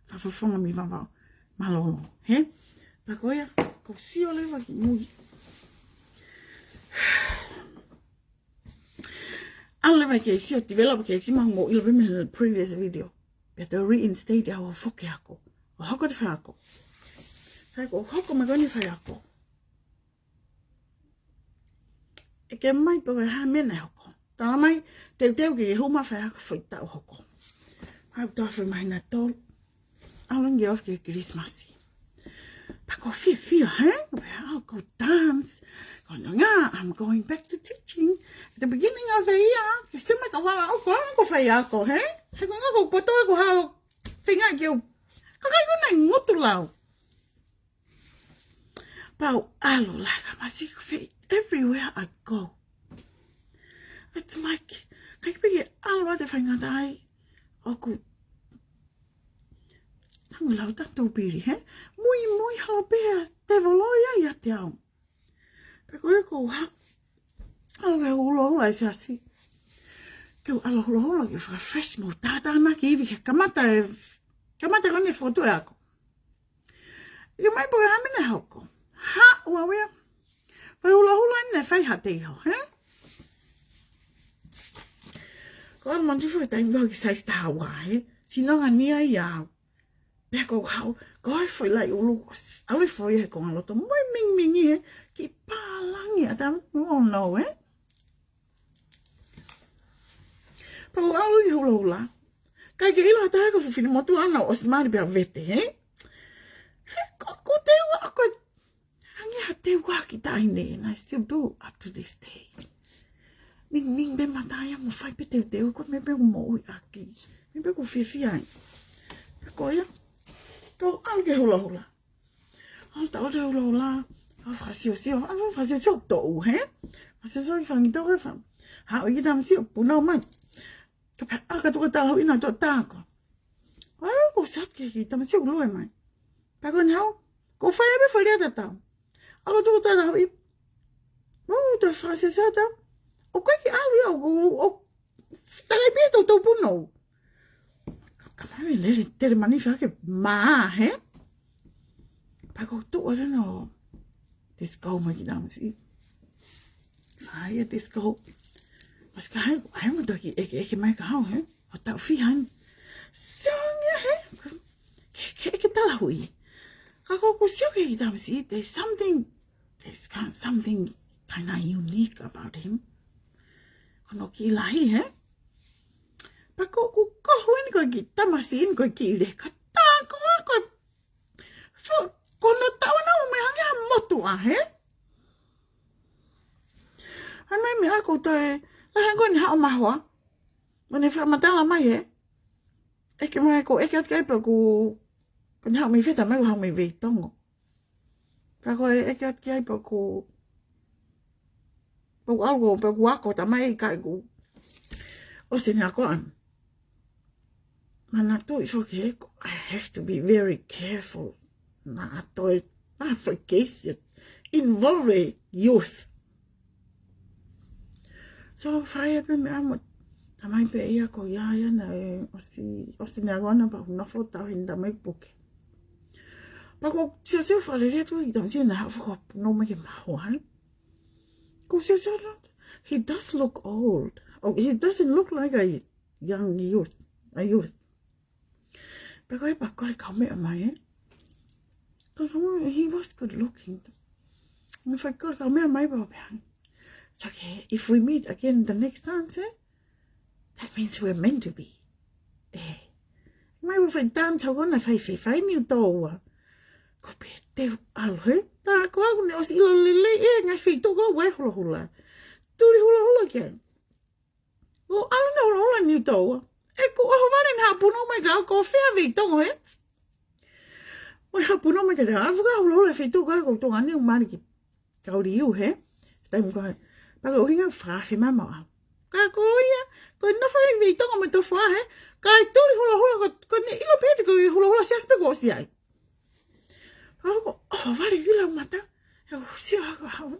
Fakafofonga mei Vavaʻu, mālōlō, he? Pea ko ia, ʻoku ou sio leva ki mui. ʻAlu leva ki he sio, develop ki he sio, mahalo ʻoku mou ʻilo pē mei he previous video. Pea toe reinstate au ʻo foki ʻo ako. ʻO hoko atu e faiako. Sai, ko e hoko mai ko eni e faiako, ʻeke mai pe ko e hā e meʻa naʻe hoko. Talamai, teuteu ke hū mai e faiako he foʻi taʻu hoko. Au tau fai mai na tolu. ʻAlu ange off ki he Kilisimasi. Pea ʻoku ou fiefia, he? Pea ʻoku ou dance. Ko ʻeku ʻuhinga, I'm going back to teaching. At the beginning of the year, ke sema ka wala ʻoku ou faiako, he? He ko e ʻuhinga ʻoku ou poto ʻeku halo. Feinga ke u. Ka ʻikai ko ʻene ngutu lau. Pea u ʻalu, like, I must see everywhere I go. It's like, ʻikai pē ke ʻalu atu e faingataʻa ai, ʻoku tangu lau tangu pili, he? Muimui holo pē ʻa e tēvolo ia ʻiate au. Pea ko e ko ha, ʻalu ke hulohula ʻi he siasi. Ke u ʻalu hulohula ke fakafresh mo tātānaki ivi he kamata e, kamata ko eni e fokotuʻu e ako. ʻIo mai pe ko e hā e meʻa naʻe hoko. Haʻu au ia. Fai hulohula ʻeni naʻe fai ha teiho, he? Ko au manatu foki e taimi ko ē ki Saisitahaua, he? Sino ngania ia au. Pea ko au, ko e foʻi lai ʻulu, ʻalu foʻi he konga loto, mo e mingimingi, he? Kiʻi pālangi ʻa e taimi, oh no, he? Pea u ʻalu ki he hulohula. ʻIkai ke ʻilo ha taha ko e fefine motuʻa naʻa ku ʻosi mali pea vete, he? He ko, ko e teu ʻa ko e hangē ha teu ʻa e kiʻi taʻahine, and I still do up to this day. Mingimingi pē mata ia mo fai pē teuteu, ko e meʻa pē ʻoku ou moʻui ʻaki. Meʻa pē ʻoku ou fiefia ai. Pea ko ia, ko au ʻalu ki he hulohula. ʻAlu atu ki he hulohula, ʻalu fakasiosio, ʻalu fakasiosio toʻu, he? Fakasiosio ki he fanga kiʻi toko, he fa-, haʻu e kiʻi tamasiʻi ʻo punau mai. Ka pea ʻalu atu ki he tala hui na to tako. Ai, ʻoku ou sio ki he kiʻi tamasiʻi ʻoku lue mai. Pea ko ʻene haʻu, ʻoku ou fai pē foʻi lea tatau. ʻAlu atu ki he tala hui. ʻOku ou toe fakasiosio tatau. ʻOku ʻikai ke ʻalu ia, ʻoku, ʻoku, takai pē toutou punau. Ka, ka mai lele, tele manifa ke mā, he? Pea ko e tuʻu atu ʻo disco mai e kiʻi tamasiʻi. Ai, e disco. Mas ka hai, ai mo toki ʻeke, ʻeke mai ka hau, he? ʻO tau fihan. Song ia, he? Ke, ke, ke tala hui. Ka ko ʻeku sio ki he kiʻi tamasiʻi, there's something, there's kind, something kinda unique about him. Ko hono kiʻi lahi, he? Pea ko ʻeku kohu ʻeni ko e kiʻi tamasiʻi ʻeni ko e kiʻi leka. Tā ko ā ko e fo-, ko hono taʻu ʻana ʻoku mei hangē ha motuʻa, he? Ano e meʻa ko toe, lahi ange ko ʻene haʻu mahoa. Mo ʻene fakamatala mai, he? ʻEke mai ko, ʻeke atu ki ai pea ko, ko ʻene haʻu mei fē, talamai ʻoku haʻu mei Veitongo. Pea ko e ʻeke atu ki ai pea ʻoku, pea ʻoku ʻalu, pea ʻoku ako tamai ka ʻoku ʻosi ʻene ako ʻana. Manatuʻi foki he, I have to be very careful. Naʻa toe, ʻa e foʻi case ia, involve youth. So, fai pē meʻa mo, tamai pē ia ko ia ia naʻe ʻosi, ʻosi ʻene ako ʻana pea ʻoku nofo tau heni tamai puke. Pea ʻoku ou siosio fakalelei atu ki he tamasiʻi naʻe haʻu fakapunou mai ke maho ai. ʻOku ou siosio atu, he does look old. Oh, he doesn't look like a young youth, a youth. Pea ko e pea kole kaumeʻa mai, ē? Kole kaumeʻa, he was good looking. Naʻe fai kole kaumeʻa mai pea pehē, it's okay, if we meet again the next time, ē? That means we're meant to be. Ē. Mai ua fai tan sa kona fai fai fai ni utoa. Ko pē te u ʻalu he. Tā ko au ne ʻosi ʻilo lelei e ngaahi feituʻu ko ē ʻoku hula hula. Tuli hula hula ke. ʻO ʻalu ne hula hula ni utoa. ʻE ko ʻohovale ne haʻu punou mai ka ko fea vei Tonga he. Mo haʻu punou mai ke te haʻu ka hula hula feituʻu ko ē ʻoku Tonga ni ʻoku mali ki. Kau liu he. Taimi ko ē. Pea ko e ʻuhinga fakafe mama au. Ka ko ia, ko e nofo ai vei Tonga mo e tofa he. Ka e tuli hula hula ko, ko ne ʻilo pē te ko e hula hula siasi pē ko ʻosi ai. Pea ko, ʻohovale ki lau mata. ʻE ʻosi a ka hau.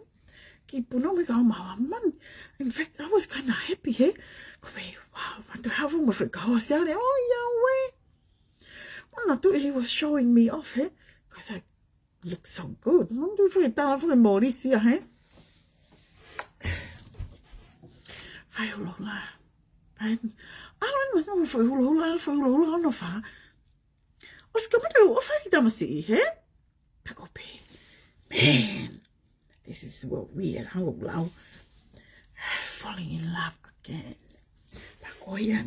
Ki punou mai ka o maua man. In fact, I was kinda happy he. Ko pē, wow, mata hau mo fai ka ʻosi ale. Oh, yeah, way. Manatuʻi he was showing me off he. Cause I look so good. Manatuʻi fai tala fai morisi a he. Fai hula hula. Fai, ʻalu ʻana mo fai hula hula, fai hula hula ʻana fā. ʻOsi kamata ʻo fai ki tamasiʻi he. Pea ko pē. Man, this is what we at home lau. Falling in love again. Pea ko ia.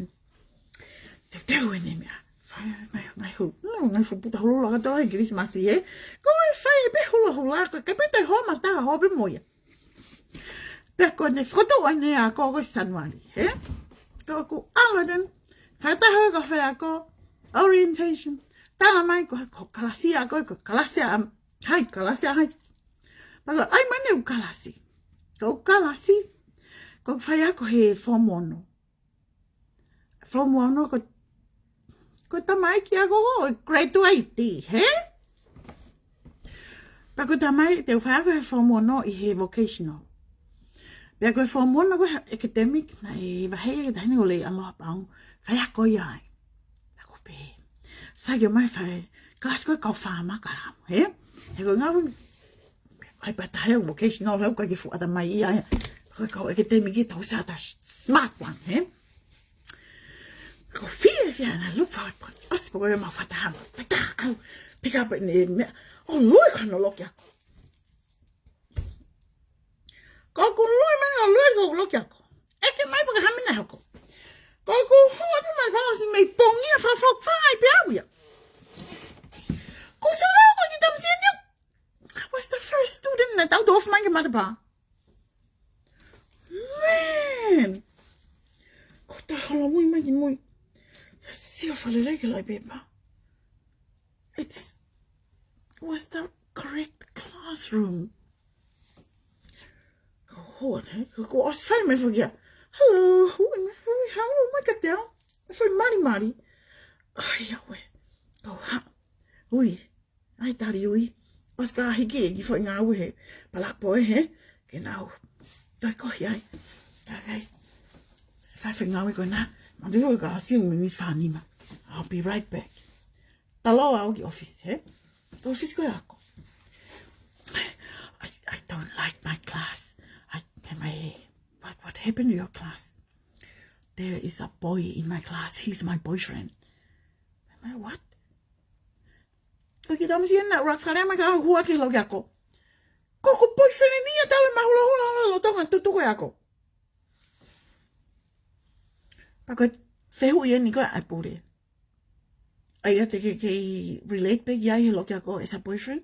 Te teu ʻene meʻa. Fai, ngai, ngai hu. Mm, ngai fu puta hula hula ka tau e Kilisimasi he. Ko e fai pē hula hula, ko e ke pē te hoa mata, hoa pē mo ia. Pea ko ʻene fokotuʻu ʻene ako ko Sanuali, he? Ko ʻoku ʻalu atu ʻana, fakataha ko e fai ako, orientation, tala mai ko, ko kalasi ako, ko kalasi a, hai, kalasi a, hai. Pea ko ʻai mai ʻene ʻū kalasi. Ko e ʻū kalasi, ko e fai ako he form ono. Form ono ko, ko e tamaiki ako ko e graduate, he? Pea ko e tamaiki te u fai ako he form ono ʻi he vocational. Pea ko e form ono ko e academic naʻe vahe ia ki he taʻahine ko Leialoha Paunga. Fai ako ia ai. Pea ko pē. Sai ke mai fai. Kalasi ko e kau fāmaka hamu, he? He ko e ngaahi Ai pata he vocational he ʻikai ke fuata mai ia. Ko e kau academic ki tau sata smart one, he? Ko fie fie na look forward point. ʻOsi pē ko e mau fata hama. Pata au. Pick up ne me. ʻO lue ko hono loki ako. Ko ʻoku lue mai ʻo lue ko loki ako. ʻEke mai pē ka hami na hoko. Ko ʻoku hoa pē mai pau si mai pongia fa fa fai pē au ia. Ko se lau ko ki tamasiʻi ni. I was the first student naʻe tau tofu mai ki matapā. Man! Ko ta holomui mai ki mui. Sio fakalelei ki he pepa. It's, it was the correct classroom. Ko hoa, he? Ko, ko ʻosi fai mai foki ia. Hello, hui, hui, hello, mai ka te au. Fai mali mali. Ai, awe. Ko ha. Ui. ʻAi tali ui. ʻOsi ka hiki e ki foʻi ngāue he. Palapo e he. Ke nau. Toi ko hi ai. Takai. Fai foʻi ngāue ko na. Mandu ko ka asi mi mi fānima. I'll be right back. Talo au ki office, he? Office ko e ako. I, I don't like my class. I, am I, what, what happened to your class? There is a boy in my class. He's my boyfriend. Am I what? Ko ki tamasiʻi na rak fale mai ka hua ki loki ako. Ko ko boyfriend ni ia tau ma hula hula hula lo tonga tutu ko e ako. Pea ko e fehuʻi eni ko e ʻai pule. ʻAi ʻa te ke, ke relate pē ki ai he loki ako as a boyfriend?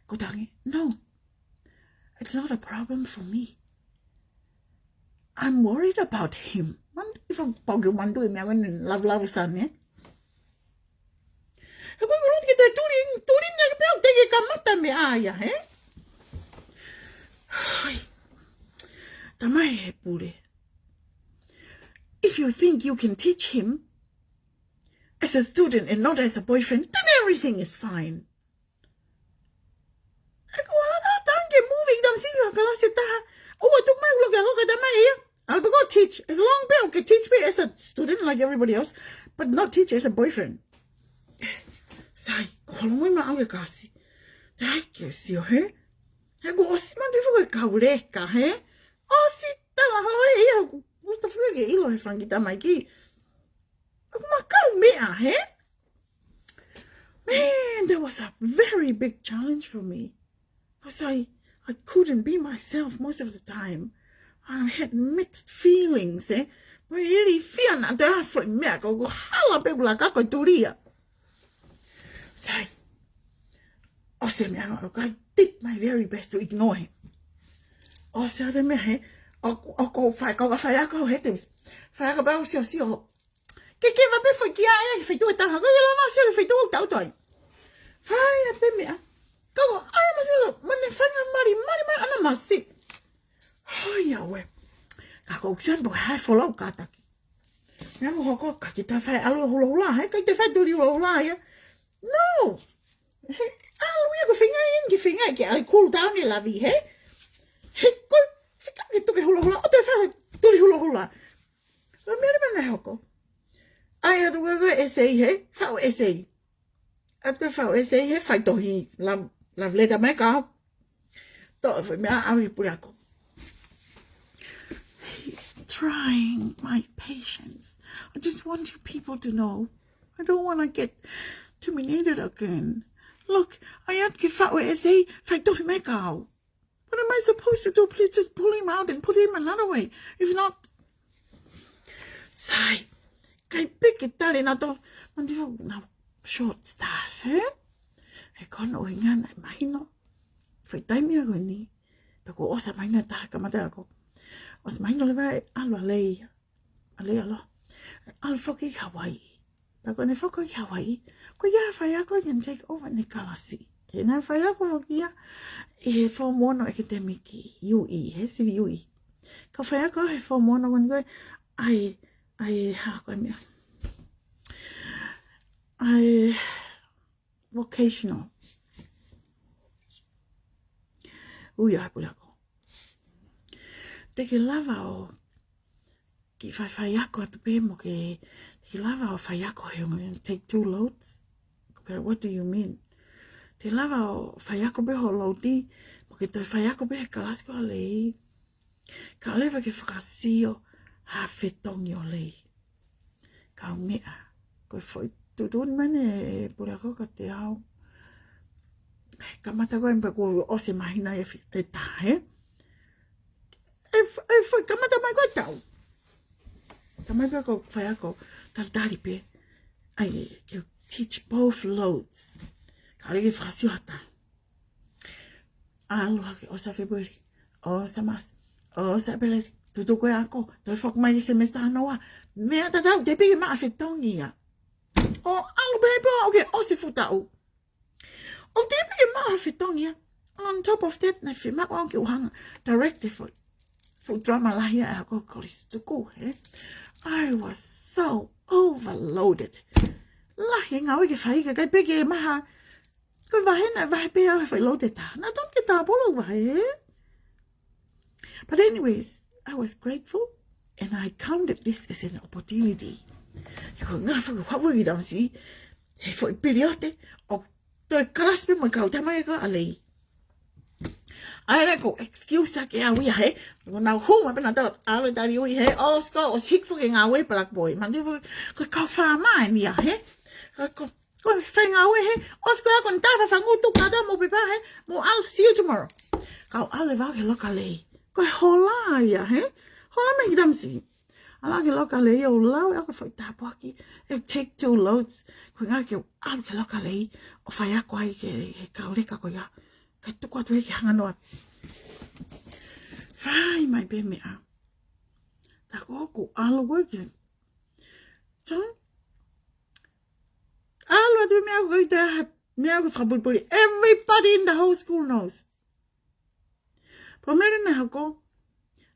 Ko tangi, no. It's not a problem for me. I'm worried about him. Mandu i fa pau ke mandu i mea wene love love sane. He ko e loki ke te tuli, tuli ne ke pea te ke kamata meʻa ia, he? tamai he pule. If you think you can teach him as a student and not as a boyfriend, then everything is fine. ʻE ko ala tā tanke movie tam sika kalasi taha. ʻOua tuku mai ʻo loke ako ka tamai ia. I'll be go teach. As long as I can teach me as a student like everybody else, but not teach as a boyfriend. Sai, ko holo mai ma au ke kasi. Ai, ke sio he. He ko ʻosi manatuʻi foki e kau leka, he? ʻOsi tala holo e ia, ko, ko ta fia ke ʻilo he fanga kiʻi tamai ki. Ko ma kau meʻa, he? Man, that was a very big challenge for me. Because I, I couldn't be myself most of the time. I had mixed feelings, eh? Mo e ili fia na te afo i meʻa ko ko hala pe kula ka ko tulia. Sai. ʻOsi e meʻa ko I did my very best to ignore him. ʻOsi e meʻa he, ʻo, ʻo ko fai, ko ka faiako he te. Faiako pē ʻo sio sio. Ke ke va pe fo kia e, fai tu e taha, ko ke la ma sio, fai tu o tau toi. Fai a pe meʻa. Ka ko, ai ma sio, ma ne fana mari, mari, mari, ana ma si. Hoi a we. Ka ko ukisan po hai folo ka taki. Meʻa mo hoko ka ki ta fai ʻalu hula hula, he ka te fai tuli hula hula ia. No. He ʻalu ia ko finga in ki finga ke ai cool down e lavi, he. He ko fika ke tuke hula hula, ʻo te fai tuli hula hula. Ko meʻa le mana hoko. Ai atu ko e sei he, fau e sei. Atu ko e fau e sei he, fai tohi, la, la leta mai ka. To, fai meʻa au i pule ako. He's trying my patience. I just want you people to know. I don't want to get terminated again. Look, ai atu ke fau e sei, fai tohi mai ka au. What am I supposed to do? Please just pull him out and put him another way. If not, sai. Kai peke tale na to. Mandi fo na short staff, eh? E kono o inga na mahino. Fai taimi ako ni. Pe ko ʻosi mahina ta kamata ako. ʻOsi mahino le vai alo alei. ʻAlu ʻalu. ʻAlu foki ki Hawaii. Pea ko ʻene foki ki Hawaii, ko ia faiako ia ne take over ʻene kalasi. He naʻe faiako foki ia ʻi he form one ʻo ʻakademiki U E, he sivi U E. Ka faiako he form one ko eni ko e, ʻai, ʻai, ha, ko e meʻa. ʻAi, vocational. Ui, ʻai pule ako. Te ke lava ʻo kiʻi fai faiako atu pē mo ke, te ke lava ʻo faiako he ongo take two loads. Ko pē, what do you mean? Te ke lava ʻo faiako pē ho load ʻi, mo ke toe faiako pē he kalasi ko ʻalei. Ka leva ke fakasio ha fetongi ʻo lei. Kau meʻa. Ko e foʻi tuʻutuʻuni mai ʻe pule ako ka te au. Kamata ko e meʻa ko ʻosi mahina e fi-, e taha, he? E f-, e foʻi kamata mai ko e tau. Kamata ko faiako. Talitali pē. ʻAi, ke teach both loads. Ka lei ke fakasio ha taha. ʻAlu hake ʻosi February, ʻosi March, ʻosi April, tutuku e ako, toe foki mai semester hono ua. Meʻa tatau, te piki maʻa fetongi ia. ʻO ʻalu pē pē ʻo ke ʻosi fuʻu taʻu. ʻO te piki maʻa fetongi ia. On top of that, naʻe fiemaʻu au ke u hanga director for, for drama lahi ʻa e ako kolisi tuku, he? I was so overloaded. Lahi e ngāue ke fai ka kai pē ke maha Ko e vahe na, vahe pē au he fai load ʻe taha. Naʻe tonu ke tāpolo vahe, he? But anyways, I was grateful and I counted this as an opportunity. He ko e ngaahi fakahau i tamasiʻi, he foʻi piliote, ʻo toe kalasi pē mo e kau tama e kau ʻalei. ʻAi le ko excuse ake au ia he, ko nau hū ma pena tau, ʻalu tali ui he, ʻosi ko, ʻosi hiki foki ngāue Black Boy. Mangi foki, ko e kau fāmai ni ia he. Ko, ko, Ko e fai ngāue he, ʻosi ko ia ko e tafa fangu tu kata mo pepa he, mo, I'll see you tomorrow. Kau ʻalu e vao ke loka lei. Ko e hola ia he, hola mai ki tamasiʻi. ʻAlu ke loka lei ʻo lau e ako foʻi tāpuaki, e take two loads. Ko e ngā ke ʻalu ke loka lei, ʻo faiako ai ke, ke kau leka ko ia. Ka tuku atu he ke hanga noa. Fai mai pē meʻa. Ta ko ʻoku ʻalu ko e ke. So, ʻalu atu meʻa ko ita ha, meʻa ko fakapulipuli. Everybody in the whole school knows. Pea meʻa naʻe hoko,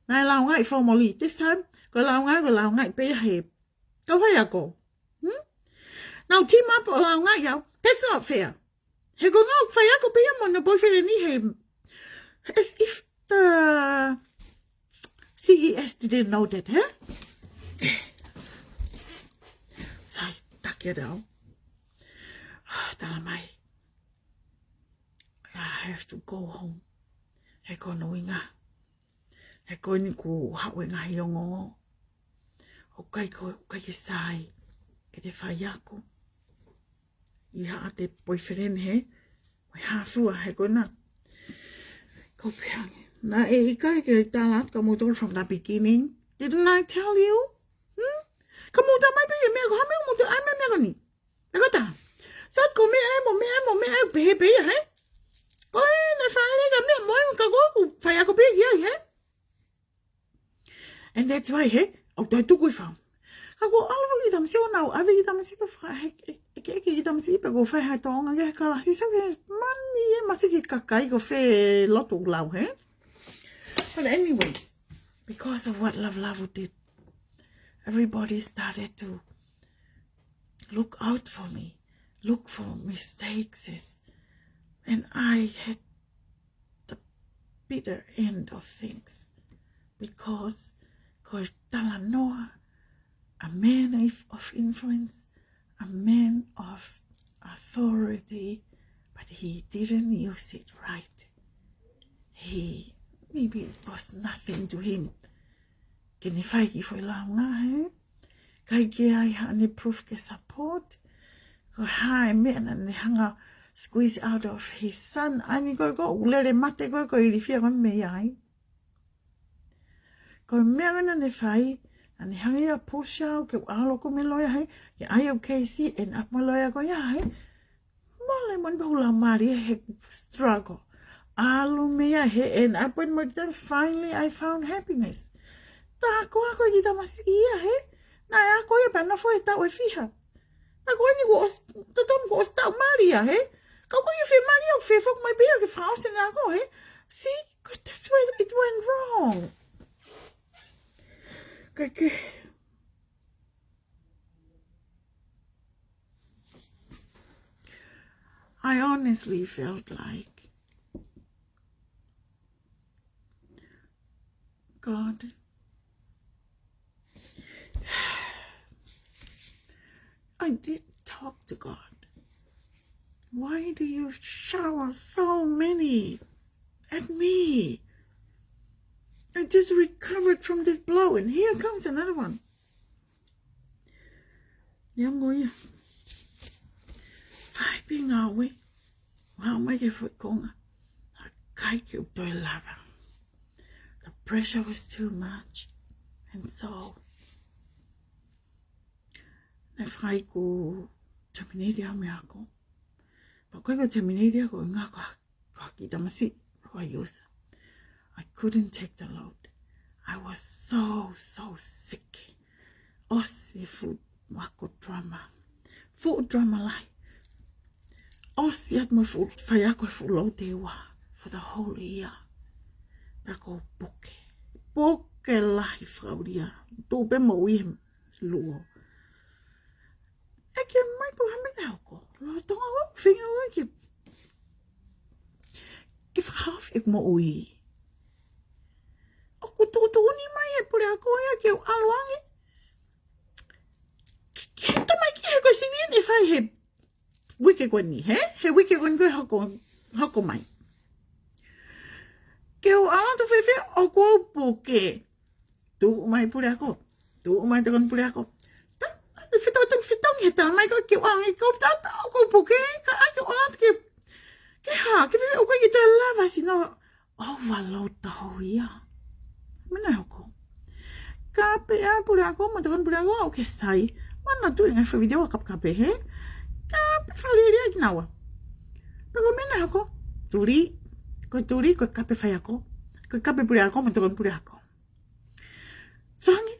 Naʻe lāungaʻi fōmoli. This time, ko e lāungaʻi, ko e lāungaʻi pē ia he kau faiako. Hmm? Now, team up ʻo lāungaʻi au. That's not fair. He ko e ngaahi faiako pē ia mo hono boyfriend ni he. As if the C E S didn't know that, huh? Sai, taki atu au. Tala mai. I have to go home. He ko hono ʻuhinga. He ko eni kuo haʻu e ngaahi ongoongo. ʻOku ʻikai ko, ʻoku ʻikai ke sai. Ke te faiako. ʻI haʻate boyfriend he. Mo e hā fua he ko ena. Ko pehē ange. Naʻe ʻikai ke tala atu kia moutolu from the beginning. Didn't I tell you? Hmm? Ka mou tala mai pē e meʻa ko e hā e meʻa mou tala mai e meʻa ko eni. ʻE kata. Sai ko e meʻa ē, mo e meʻa ē, mo e meʻa ē, pehē pē ia, hē? Ko e naʻe fai leva e meʻa mo e ka ko ʻeku faiako pē ia, hē? And that's why, hē? ʻOku toe tuku e fau. Ka ko e ʻalu ki tamasiʻi ʻo nau, ʻave ki tamasiʻi pē fai, he, he, he, he, ki tamasiʻi pē ko e fai ha tōʻonga ki he kalasi, sai ke mani e masi ki he kakai ko fē loto lau, hē? But anyways, because of what Love Love did, everybody started to look out for me, look for mistakes, is, and I had the bitter end of things because ko e talanoa, a man of, of influence, a man of authority, but he didn't use it right. He, maybe it was nothing to him. Ke ne fai e kiʻi foʻi lāunga, hē? ʻIkai ke ʻi ai haʻane proof ke support. Ko e hā e meʻa naʻa ne hanga squeeze out of his son. ʻAi ni ko e ko e lele mate ko e ko e ilifia ko e meʻa ai. Ko e meʻa ko ē naʻa ne fai, naʻa ne hanga ia ʻo push au ke u ʻalu ʻo kumi loea hē, ke ʻai ʻeku keisi, end up mo e loea ko ia hē. Mole, mole pē hoku laumālie he struggle. ʻAlu mei ai hē, and up when my time finally I found happiness. Tā ko ā ko e kiʻi tamasiʻi ia hē. Naʻe ako ia pea nofo he taʻu ʻe fiha. Tā ko eni kuo ʻosi, totonu kuo ʻosi taʻu mali ia hē. Ka ko e fiemālie ʻoku fie foki mai pē ia ke fakaʻosi ʻene ako hē. See, 'cause that's where it went wrong. Ka ke I honestly felt like, God, I did talk to God. Why do you shower so many at me? I just recovered from this blow, and here comes another one. Ia mo ia. Fai pē ngāue. Hao mai ki he foʻi konga. ʻIkai ke u toe lava. The pressure was too much. And so, naʻe fai ko e terminate ʻa e ako. Pea ko e terminate ko e ngā ko ko e kiʻi tamasiʻi, ko e youth. I couldn't take the load. I was so, so sick. ʻOsi e fuʻu ako drama. Fuʻu drama lahi. ʻOsi atu mo e fuʻu faiako e fuʻu load ʻe ua for the whole year. Pea ko e puke. Puke lahi fakaʻulia. Tuʻu pē moʻui he luo. ʻEke mai pē ha meʻa naʻe hoko. Lolotonga ʻeku feinga ʻo ke, ke fakahaofi ʻeku moʻui. ʻOku tuʻutuʻuni mai e puleako ia ke u ʻalu ange. Ke, ke tamaiki he ko e sivi ʻe fai he uike ko eni, hē? He uike ko eni ko e hoko, hoko mai. Ke u ʻalu atu fēfē ʻoku ou puke. Tuʻu mai puleako. Tuʻu mai tokoni puleako. Ta, fetau tau fetau he tala mai ko e ke ʻalu ange ko ta, ta, ʻoku ou puke, ka ʻai ke u ʻalu atu ke, ke hā, ke fēfē ʻoku ʻikai ke toe lava sino overload the whole year. Meʻa naʻe hoko. Kape ʻa e puleako, mo tokoni puleako, ʻoku ke sai. Mana tu inga fa video a kapekape hē. Kape falilia ki naua. Pea ko e meʻa naʻe hoko. Tuli. Ko e tuli, ko e kape faiako. Ko e kape puleako, mo tokoni puleako. Sangi,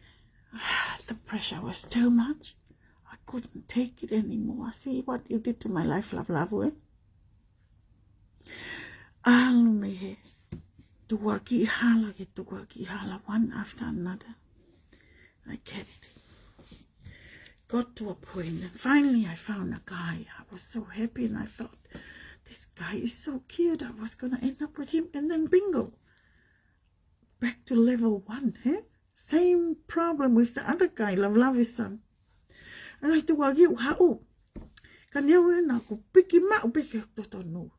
the pressure was too much. I couldn't take it anymore. See what you did to my life, Love Love, eh? ʻAlu mei hē. Tukuakiʻi hala ke tukuakiʻi hala, one after another. I kept, got to a point, and finally I found a guy. I was so happy, and I thought, "This guy is so cute. I was gonna end up with him." And then bingo, back to level one, eh? Same problem with the other guy, Love Love son. And I tukuakiʻi ʻo haʻu. Ka neongo naʻa ku piki maʻu pē ki hoku totonu,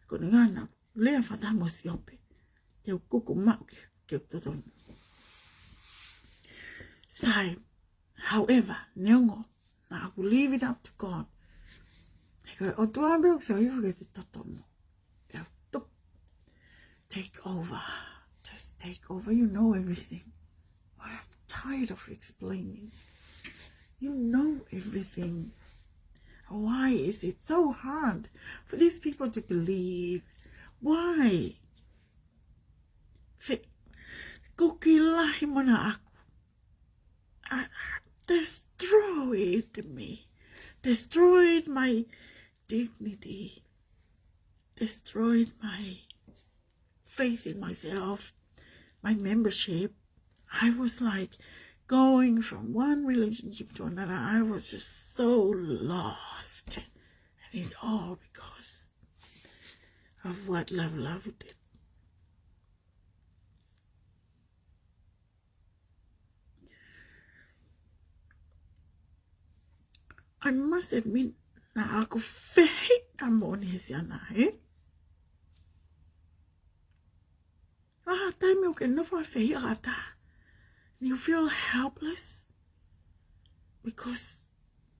ko e ʻuhinga naʻa ku lea fakataha mo Siope, te u kuku maʻu ki, ki hoku totonu. Sai, however, neongo naʻa ku leave it up to God, he ko e ʻOtua pē ʻoku sio hifo ki heʻete totonu. Pea toki take over. Just take over. You know everything. I'm tired of explaining. You know everything. Why is it so hard for these people to believe? Why? Fe-, ko e kiʻi lahi manaʻo ʻaku, uh, destroyed me, destroyed my dignity, destroyed my faith in myself, my membership. I was like going from one relationship to another. I was just so lost. And it all because of what Love Love did. I must admit, naʻa ku fehiʻa moʻoni he siana, eh? Ah, taimi ʻoku ke nofo ʻo fehiʻa ʻatā. You feel helpless because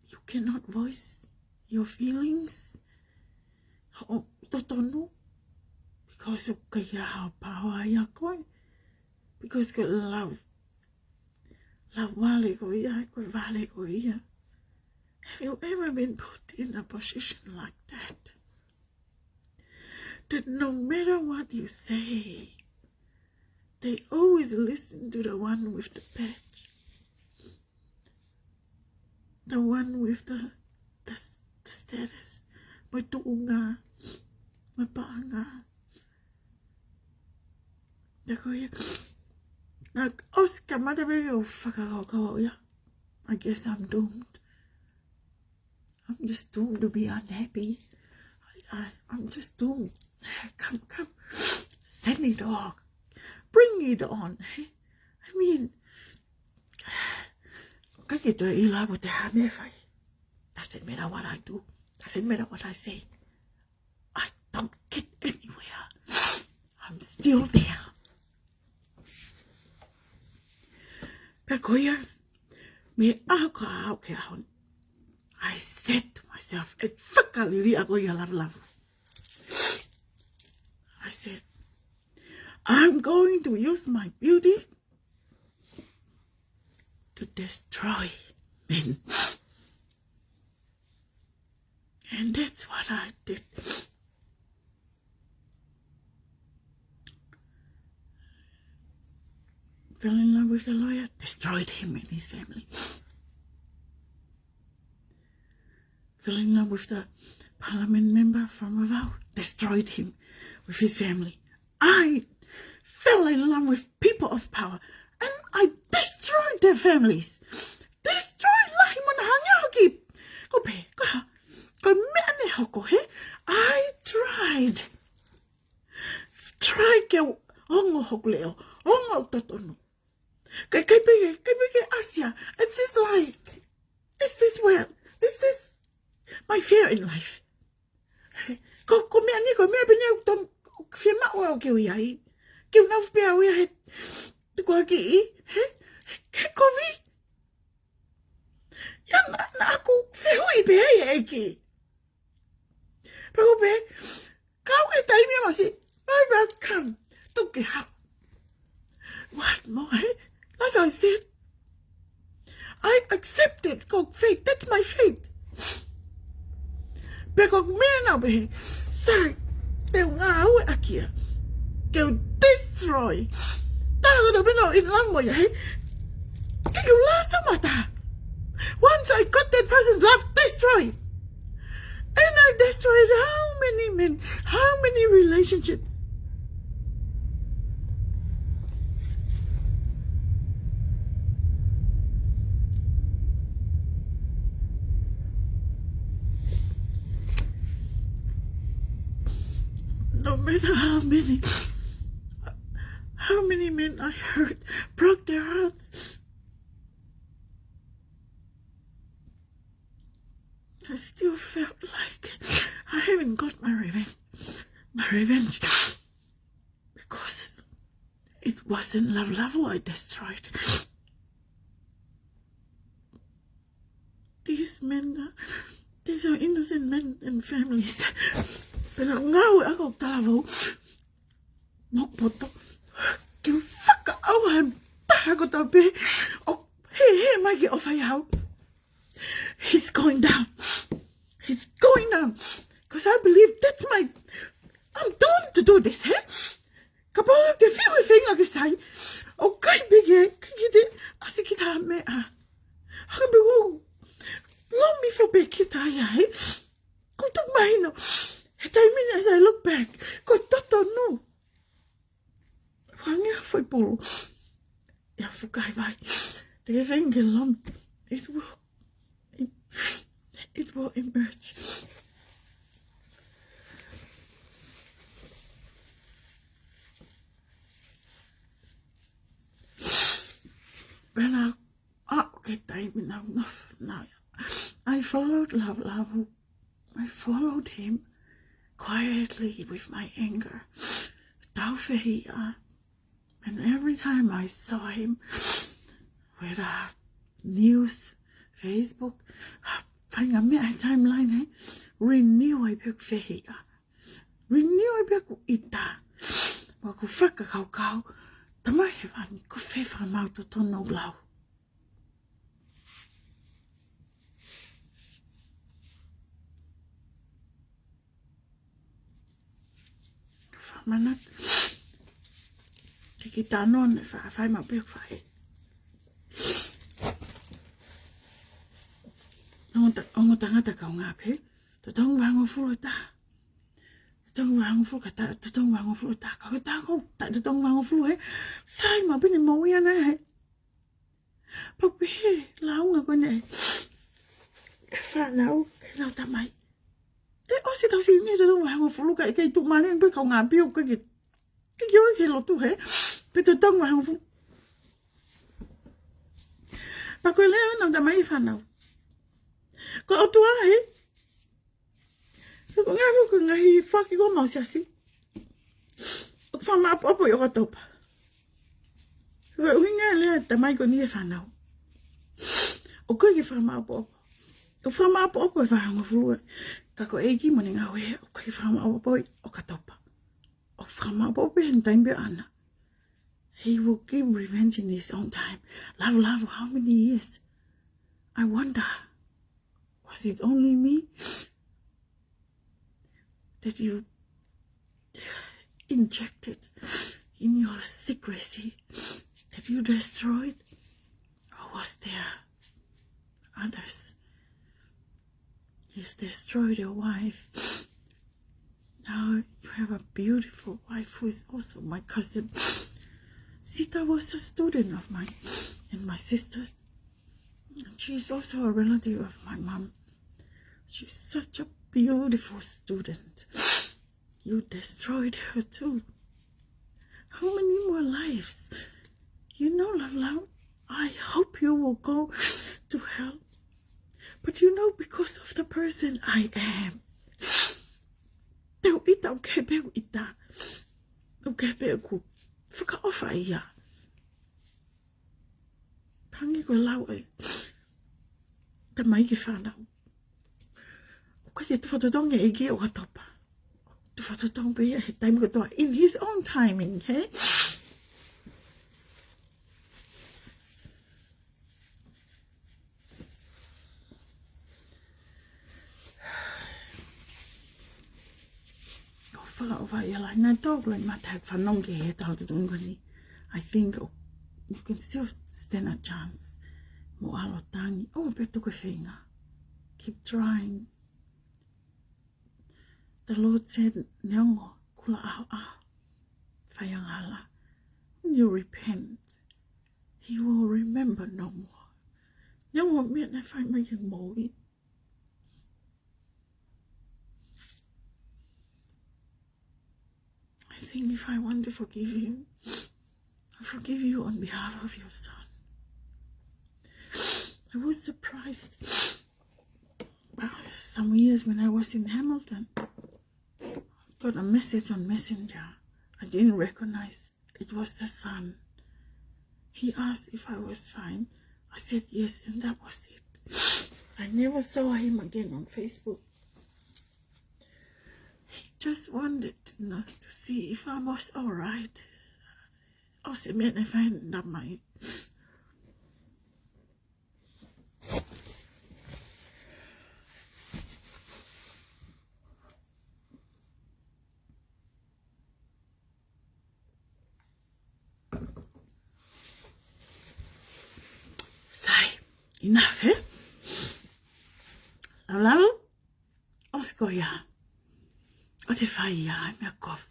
you cannot voice your feelings. Hoʻo totonu, because ʻoku ʻikai ha power ʻia koe. Because ko e lau, lau vale ko ia, ko e vale ko ia. Have you ever been put in a position like that? That no matter what you say, they always listen to the one with the badge, the one with the, the, the status, mo e tuʻunga, mo e paʻanga. Pea ko ia, naʻa ku ʻosi kamata pē ʻo fakakaukau ia, "I guess I'm doomed. I'm just doomed to be unhappy. I, I, I'm just doomed. Come, come. Send it all. Bring it on." I mean, ʻikai ke toe ʻilo pe ko e hā e meʻa ʻe fai. Doesn't matter what I do. Doesn't matter what I say. I don't get anywhere. I'm still there. Pea ko ia, mei he ʻaho ko ia ki he ʻaho ni, I said to myself, ʻe fakaliliʻa ko ia Love Love. I said, "I'm going to use my beauty to destroy men." And that's what I did. Fell in love with the lawyer, destroyed him and his family. Fell in love with the parliament member from Vavaʻu, destroyed him with his family. I fell in love with people of power and I destroyed their families. Destroyed lahi mo e hangē ʻoku ʻikai ko e meʻa naʻe hoko, he? I tried. Try ke ongo hoku leʻo, ongo totonu. Ke, ke peke, ke peke asia. It's just like, is this where, is this my fate in life? Ko, ko e meʻa ni, ko e meʻa pē eni ʻoku tau fiemaʻu au ke u ʻi ai. Ke u nofo pē au ia he tukuakiʻi, he, he kovi. Ia naʻa, naʻa ku fehuʻi pē ai e ʻEiki. Pea ko e pē, kau e taimi ia masi, "Bye bye, come. Toki hau." What more, eh? Like I said, I accepted ko e fate. That's my fate. Pea ko e meʻa naʻa pehē, sai, te u ngāueʻaki ia ke u destroy. Tala ko e tau pena in love mo ia, he? Ke u last mata. Once I got that person's love, destroy. And I destroyed how many men, how many relationships. I know how many, how many men I hurt, broke their hearts. I still felt like I haven't got my revenge. My revenge. Because it wasn't Love Love who I destroyed. These men, uh, these are innocent men and families. Pea ngāue ʻaʻaku ʻo talavou mo poto ke u fakaʻauha e taha kotoa pē ʻoku hē mai ke ʻofa ʻiate au. He's going down. He's going down. Because I believe that's my, I'm doomed to do this, eh? Kapau te fiu e feinga ke sai, ʻoku ʻikai pē ke, ke kiʻi ʻasi ki ha meʻa. Haka pē ʻoku lomi fo pē kita ia, eh? Ko e tuku mahino he taimi ni, as I look back, ko e totonu. Hangē ha foʻi pulu ʻi ha fukahi vai. Te ke feinga ke lomi. It will, it will emerge. Pea naʻe ʻaʻu ki he taimi naʻa ku nofo, naʻa, I followed Love Love. I followed him quietly with my anger. Tau fehiʻa. And every time I saw him, whether news, Facebook, feinga meʻa he timeline, eh? Renew ai pē ʻeku fehiʻa. Renew ai pē ʻeku ʻita. Mo ʻeku fakakaukau, Tamai Hēvani, ko fē fakamaau totonu ʻoku lau? Fakamānako. Ke kiʻi talanoa naʻe fa-, fai maʻu pē ʻeku faʻē. Ongo ta-, ongo tangata kaungā pē. Totongi vahehongofulu ʻe taha. Totongi vahehongofulu ka ta-, totongi vahehongofulu ʻe taha. Ka ko e taha ko ē, ta-, totongi vahehongofulu he. Sai maʻu pē ʻene moʻui ʻana he. Pau pē he lāunga ko eni ʻa e fānau ki heʻenau tamai. ʻE ʻosi tausi ni totongi vahehongofulu ka ʻikai tuʻumālie pē kaungā pē ʻoku ke, ke, ke ʻosi ke lotu he. Pea totongi vahehongofulu. Pea ko e lea ʻenau tamai ki he fānau. Ko e ʻOtua he. Ko e ngaahi, ko e ngaahi foaki ko ē ʻa e siasi. ʻOku fakamāʻopoʻopo ʻi ʻOkatopa. Ko e ʻuhinga e lea ʻa e tamai ko eni ki he fānau. ʻOku ʻikai ke fakamāʻopoʻopo. ʻOku fakamāʻopoʻopo e vahehongofulu ē. Ka ko e ʻEiki mo ʻene ngāue, ʻoku ʻikai ke fakamāʻopoʻopo ʻi ʻOkatopa. ʻOku fakamāʻopoʻopo he taimi pē ʻana. He will give revenge in his own time. Love, love, how many years? I wonder. Was it only me that you injected in your secrecy, that you destroyed? Or was there others? He's destroyed your wife. Now you have a beautiful wife who is also my cousin. Sita was a student of mine and my sister's. And she's also a relative of my mom. She's such a beautiful student. You destroyed her too. How many more lives? You know, love, love, I hope you will go to hell. But you know, because of the person I am, te u ʻita, ʻoku kehe pē ʻeku ʻita. ʻOku kehe pē ʻeku fakaʻofa ia. Tangi ko e lau ʻa e tamai ki he fānau. ʻOku ʻikai ke tufa totongi e ʻEiki ʻi ʻOkatopa. Tufa totongi pē ia he taimi kotoa in his own timing, he? Ko e fakaʻofa ia lahi, naʻe tō ʻeku laumālie he fanongo ki he tala tuʻutuʻuni ko eni. I think, oh, you can still stand a chance. Mo ʻalu ʻo tangi. Oh, pea tuku e feinga. Keep trying. The Lord said, neongo kula ʻaho ʻaho, fai angahala. When you repent, He will remember no more. Neongo e meʻa naʻe fai mai ki he moʻui. thing, if I want to forgive him, I forgive you on behalf of your son. I was surprised. Some years when I was in Hamilton, got a message on Messenger. I didn't recognize it was the son. He asked if I was fine. I said yes, and that was it. I never saw him again on Facebook. He just wanted, you know, to see if I was all right. ʻOsi e meʻa naʻe fai ʻe he tamai. Sai, enough, eh? Laulau, ʻosi ko ia. ʻOua te fai ia, meʻa kovi.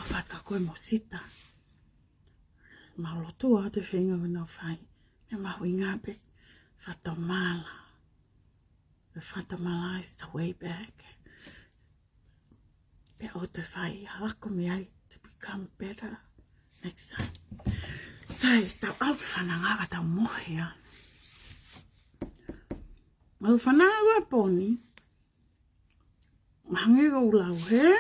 ʻOfa atu kia koe mo Sita. Mau lotua ʻoua te feinga ke nau fai. Meʻa mahuʻinga pē, fakatomala. The fakatomala is the way back. Pea ʻoua te fai, ʻalu ʻo meʻa ai to become better next time. Sai, tau ʻalu ki he fananga ka tau mohe ia. Mau fananga ua poni. Mahalo ko e lau he.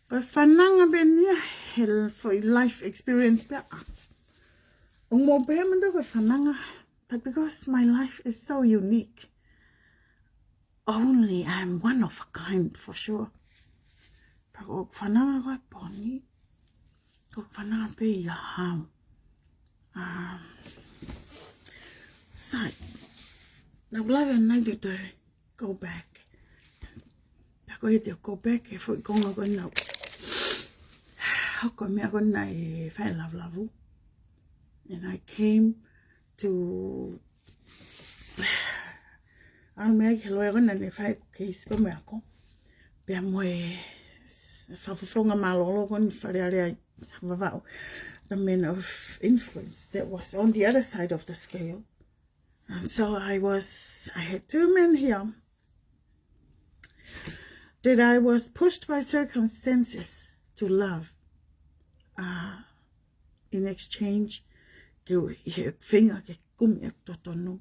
Ko e fananga pē eni ia he foʻi life experience pē ʻaʻaku. ʻOku mou pehē mo ʻoku ou fananga, but because my life is so unique, only I am one of a kind for sure. Pea ko e fananga ko e poni, ko e fananga pē ia hau. Um, sai, naʻa ku lave ʻanenai te u toe go back. Pea ko ia te u go back he foʻi konga ko ena. Hoko e meʻa ko ena ʻi he fai e Lavulavu. And I came to, ʻalu meʻa ki he loea ko ena naʻe fai e case ko e meʻa ko. Pea mo e s-, fakafofonga mālōlō ko ena Fale Alea ʻi Vavaʻu. The man of influence that was on the other side of the scale. And so I was, I had two men here that I was pushed by circumstances to love. Uh, in exchange, ke u, he feinga ke kumi ʻeku totonu,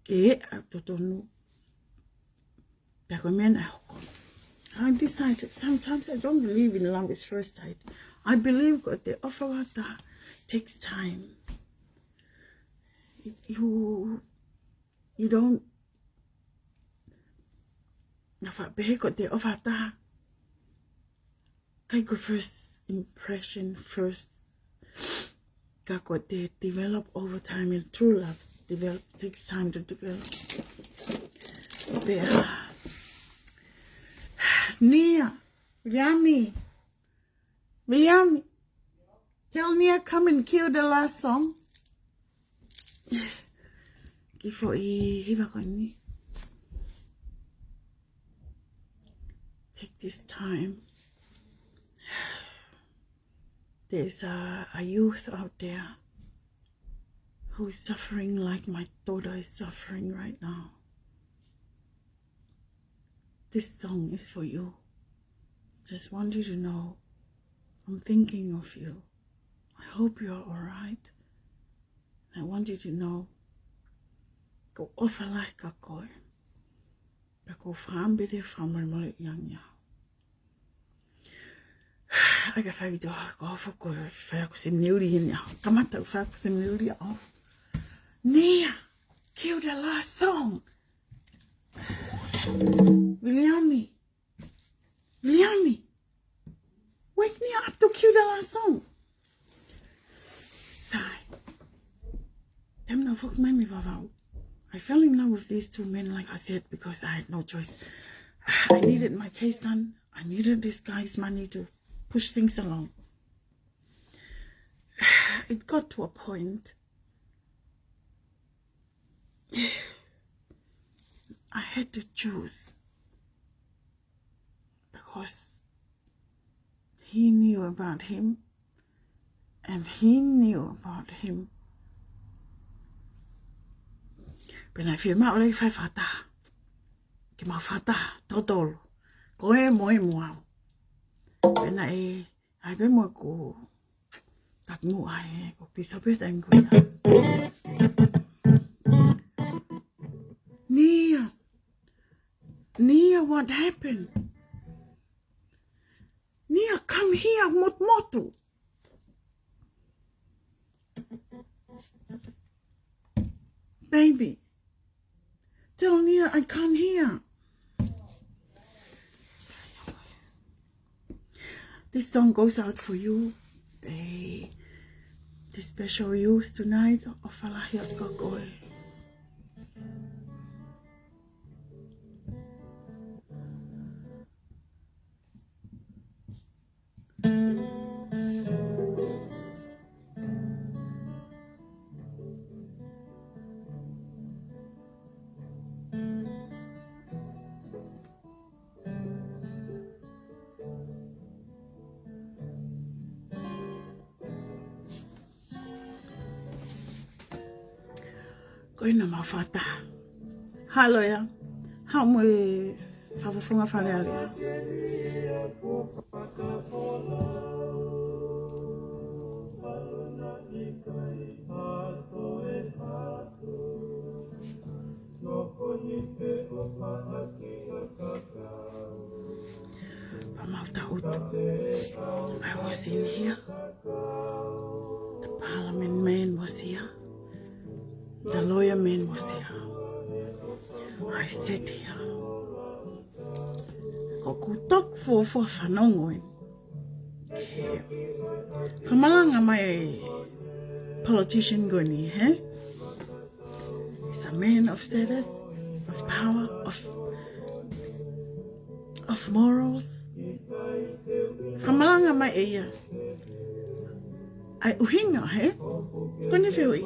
ke ʻeʻa ʻeku totonu. Pea ko e meʻa naʻe hoko. I decided, sometimes I don't believe in love at first sight. I believe ko e ʻofa ʻataʻatā takes time. It, you, you don't, naʻa faʻa pehē ko e ʻofa ʻataʻatā, ʻikai ko e first impression first. Ka ko e develop over time, and true love develop, takes time to develop. Pea, Nia, Viliami, Viliami, tell Nia come and cue the last song. Kiʻi foʻi hiva ko eni. Take this time. There's a, a youth out there who is suffering like my daughter is suffering right now. This song is for you. Just want you to know I'm thinking of you. I hope you're all right. I want you to know, ʻoku ou ʻofa lahi kia koe. Pea ʻoku ou fakaʻamu pē ke fakamolemoleʻi ange au. ʻAi ke fai video ko e foʻi fai ʻeku semineuli heni au. Kamata ʻeku fai ʻeku semineuli au. Nia, cue the last song. Viliami. Viliami. Wake me up to cue the last song. Sai. Taimi naʻa ku foki mai mei Vavaʻu, I fell in love with these two men, like I said, because I had no choice. I needed my case done. I needed this guy's money to push things along. It got to a point I had to choose, because he knew about him and he knew about him. Pea naʻe fiemaʻu leva ke fai fakataha. Ke mau fakataha, tautolu. Ko e mo e mo au. Pea naʻe, ʻai pē mo ʻeku tatngu ai, ko Pisa pē taimi ko ia. Nia, Nia, what happened? Nia, come here, motumotu. Baby, tell Nia I come here. This song goes out for you. They, this special youth tonight, ʻofa lahi atu kia koe. Ko ena mau fakataha. Halo ia. Haʻu mo e fakafofonga Fale Alea. Pea mau taʻutu. I was in here. The parliament man was here. The lawyer man was here. I sat here. Ko ʻeku toki fuofua fanongo ē. Ke fakamalanga mai e politician ko eni, hē? He's a man of status, of power, of, of morals. Fakamalanga mai ʻe ia ʻa e ʻuhinga, hē? Ko ʻene fehuʻi.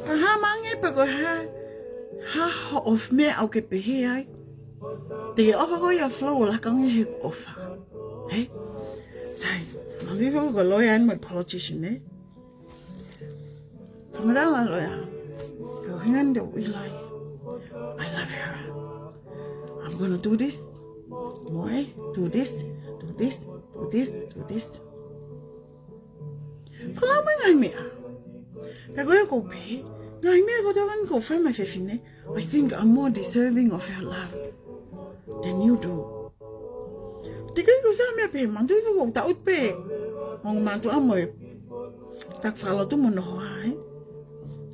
Ka hā mai ange pe ko e hā, hā hoʻo meʻa ʻoku ke pehē ai. Te ke ʻofa koe ia Flo, ʻo laka ange he ʻoku ʻofa. Hē? Sai, ma vivo ko e lawyer mo e politician, hē? Fakamatala lawyer. Ko e ʻuhinga ʻeni te u ʻilo ai. I love her. I'm gonna do this. Mo e, do this, do this, do this, do this. Fakalau mai ngaahi meʻa. Pea ko ia ʻoku ou pehē, ngaahi meʻa kotoa ʻeni ʻoku fai mai e fefine, I think I'm more deserving of her love than you do. Teʻeki ke u sio meʻa pehē, manatuʻi ʻoku ou taʻutu pē ongo mātuʻa mo e taki fakalotu mo hono hoa, ē?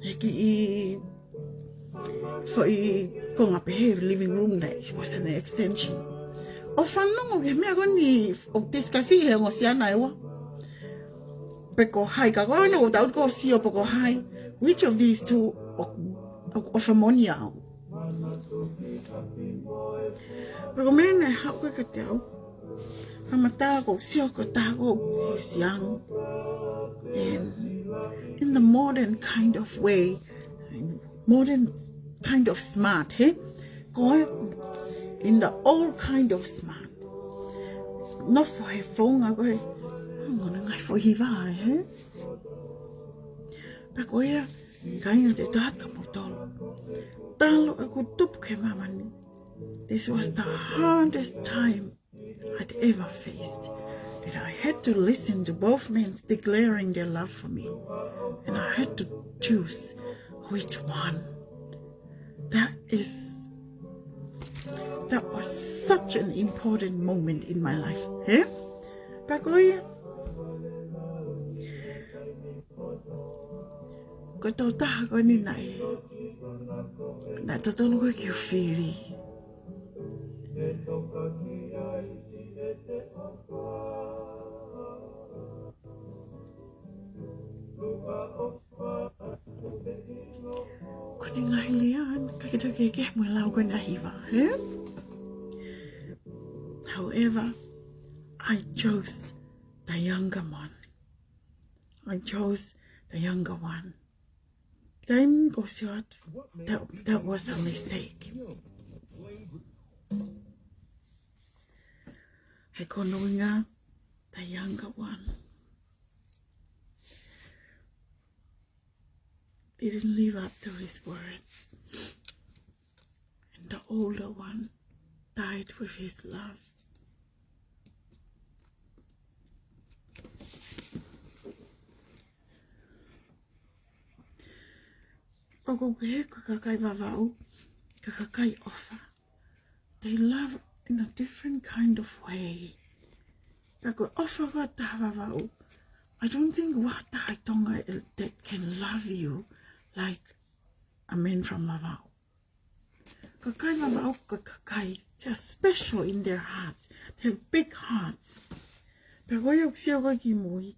He kiʻi foʻi konga pehē living room, naʻe, it was an extension. ʻO fanongo ki he meʻa ko eni ʻoku discuss ʻi he ongo siana ʻe ua. Pe ko hai, ka ko ena ʻoku ou taʻutu ke u sio pe ko hai. Which of these two ʻoku, ʻoku, ʻoku ʻofa moʻoni au? Pea ko e meʻa naʻe haʻu ko ē kiate au, fakamatala ʻoku ou sio ko e taha ʻoku, he's young. And in the modern kind of way, modern kind of smart, hē? Ko e, in the old kind of smart. Nofo he founga ko ē, mo ʻene ngaahi foʻi hiva, hē? Pea ko ia, kāinga, te u tala atu kia moutolu. Talu ʻeku tupu ki he māmani, this was the hardest time I'd ever faced. And I had to listen to both men declaring their love for me. And I had to choose which one. That is, that was such an important moment in my life. Hē? Pea ko ia, ko e tokotaha ko eni naʻe, naʻe totonu ko ē ke u fili. Ko ʻene ngaahi lea ʻeni, ka kita ke ke mo e lau ko ena hiva, hē? However, I chose the younger one. I chose the younger one. Taimi ko ē ʻoku ou sio atu, that, that was a mistake. He ko hono ʻuhinga, the younger one didn't live up to his words. And the older one died with his love. ʻOku pehē ko e kakai Vavaʻu, ko e kakai ʻofa. They love in a different kind of way. Pea ko e ʻofa ko ē ʻa Vavaʻu, I don't think ʻoku ʻi ai ha taha ʻi Tonga that can love you like a man from Vavaʻu. Kakai Vavaʻu ko e kakai, they're special in their hearts. They have big hearts. Pea ko ia ʻoku ou sio ko ē ki mui,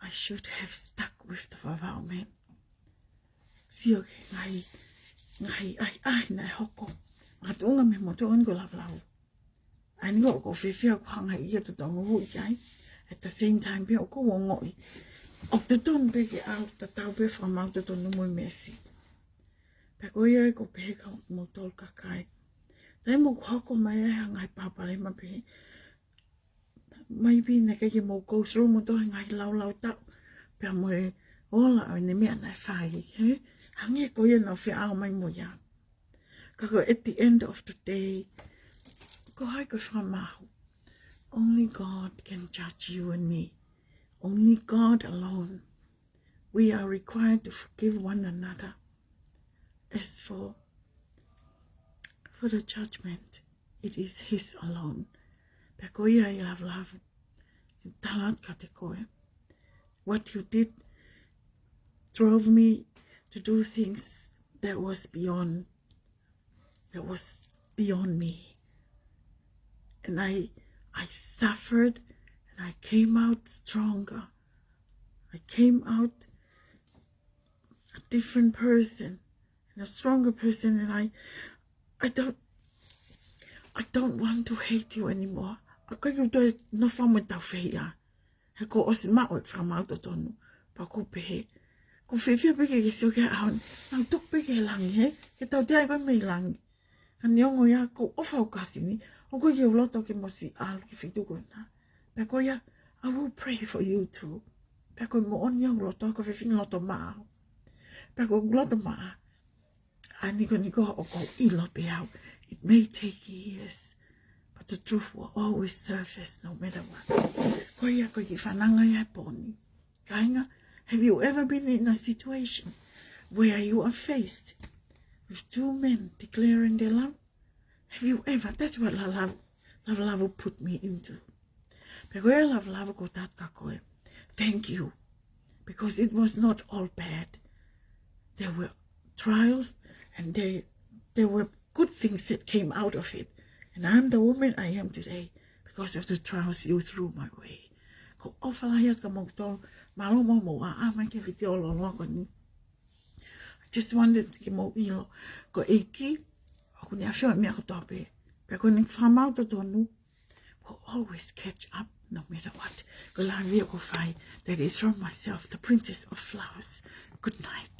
I should have stuck with the Vavaʻu man. Sio ki he ngaahi, ngaahi ʻahiʻahi naʻe hoko. Makatuʻunga mei he motuʻa ni ko Lavulavu. ʻA ia ʻoku ou fiefia ʻoku hanga ʻe ia ʻo totongi ʻi ai. At the same time pē ʻoku ou ongoʻi ʻoku totonu pē ke ʻalu tatau pē fakamaau totonu mo e meesi. Pea ko ia ʻoku ou pehē kia moutolu kakai, taimi ʻoku hoko mai ai ha ngaahi palopalema pē, maybe naʻe ʻikai ke mou go through moutolu he ngaahi laulau taʻu pea mo e ola ʻo ʻene meʻa naʻe fai, hē? Hangē ko ia naʻa nau feʻao mai mo ia. Ka ko e at the end of the day, ko hai ko e fakamaau? Only God can judge you and me. Only God alone. We are required to forgive one another. As for, for the judgment, it is His alone. Pea ko ia ʻe Lavulavu, ʻoku ou tala atu kiate koe, what you did drove me to do things that was beyond, that was beyond me. And I, I suffered and I came out stronger. I came out a different person and a stronger person, and I, I don't, I don't want to hate you anymore. ʻOku ʻikai ke u toe nofo mo e taufehiʻa. He kuo ʻosi maʻu e fakamaau totonu. Pea ʻoku ou pehē, ʻoku ou fiefia pē ke ke sio ki he ʻaho ni, naʻa ku tuku pē ki he langi, hē? Ke tautea ai koe mei langi. Ka neongo ia, ʻoku ou ʻofa ʻi ho kasi ni, ʻoku ʻikai ke u loto ke mo siʻi ʻalu ki he feituʻu ko ena. Pea ko ia, I will pray for you too. Pea ko e moʻoni ia ʻoku ou loto, ʻoku ou fefine loto maʻa. Pea ʻoku ou loto maʻa. ʻA ia ko eni ʻoku ou ʻilo pē au, it may take years, but the truth will always surface no matter what. Ko ia ko e kiʻi fananga ia he pō ni. Kāinga, have you ever been in a situation where you are faced with two men declaring their love? Have you ever? That's what Lavulavu, Lavulavu put me into. Pea ko ia Lavulavu ʻoku ou tala atu kia koe, thank you. Because it was not all bad. There were trials and there, there were good things that came out of it. And I'm the woman I am today because of the trials you threw my way. ʻOku ou ʻofa lahi atu kia moutolu, mālō mo hoʻomou ʻaʻa mai ki he vitiō lōloa ko eni. I just wanted ke mou ʻilo, ko e ʻEiki ʻoku ne ʻafioʻi e meʻa kotoa pē. Pea ko ʻene fakamaau totonu, we'll always catch up no matter what. Ko e lave ʻoku ou fai, that is from myself, the Princess of Flowers. Good night.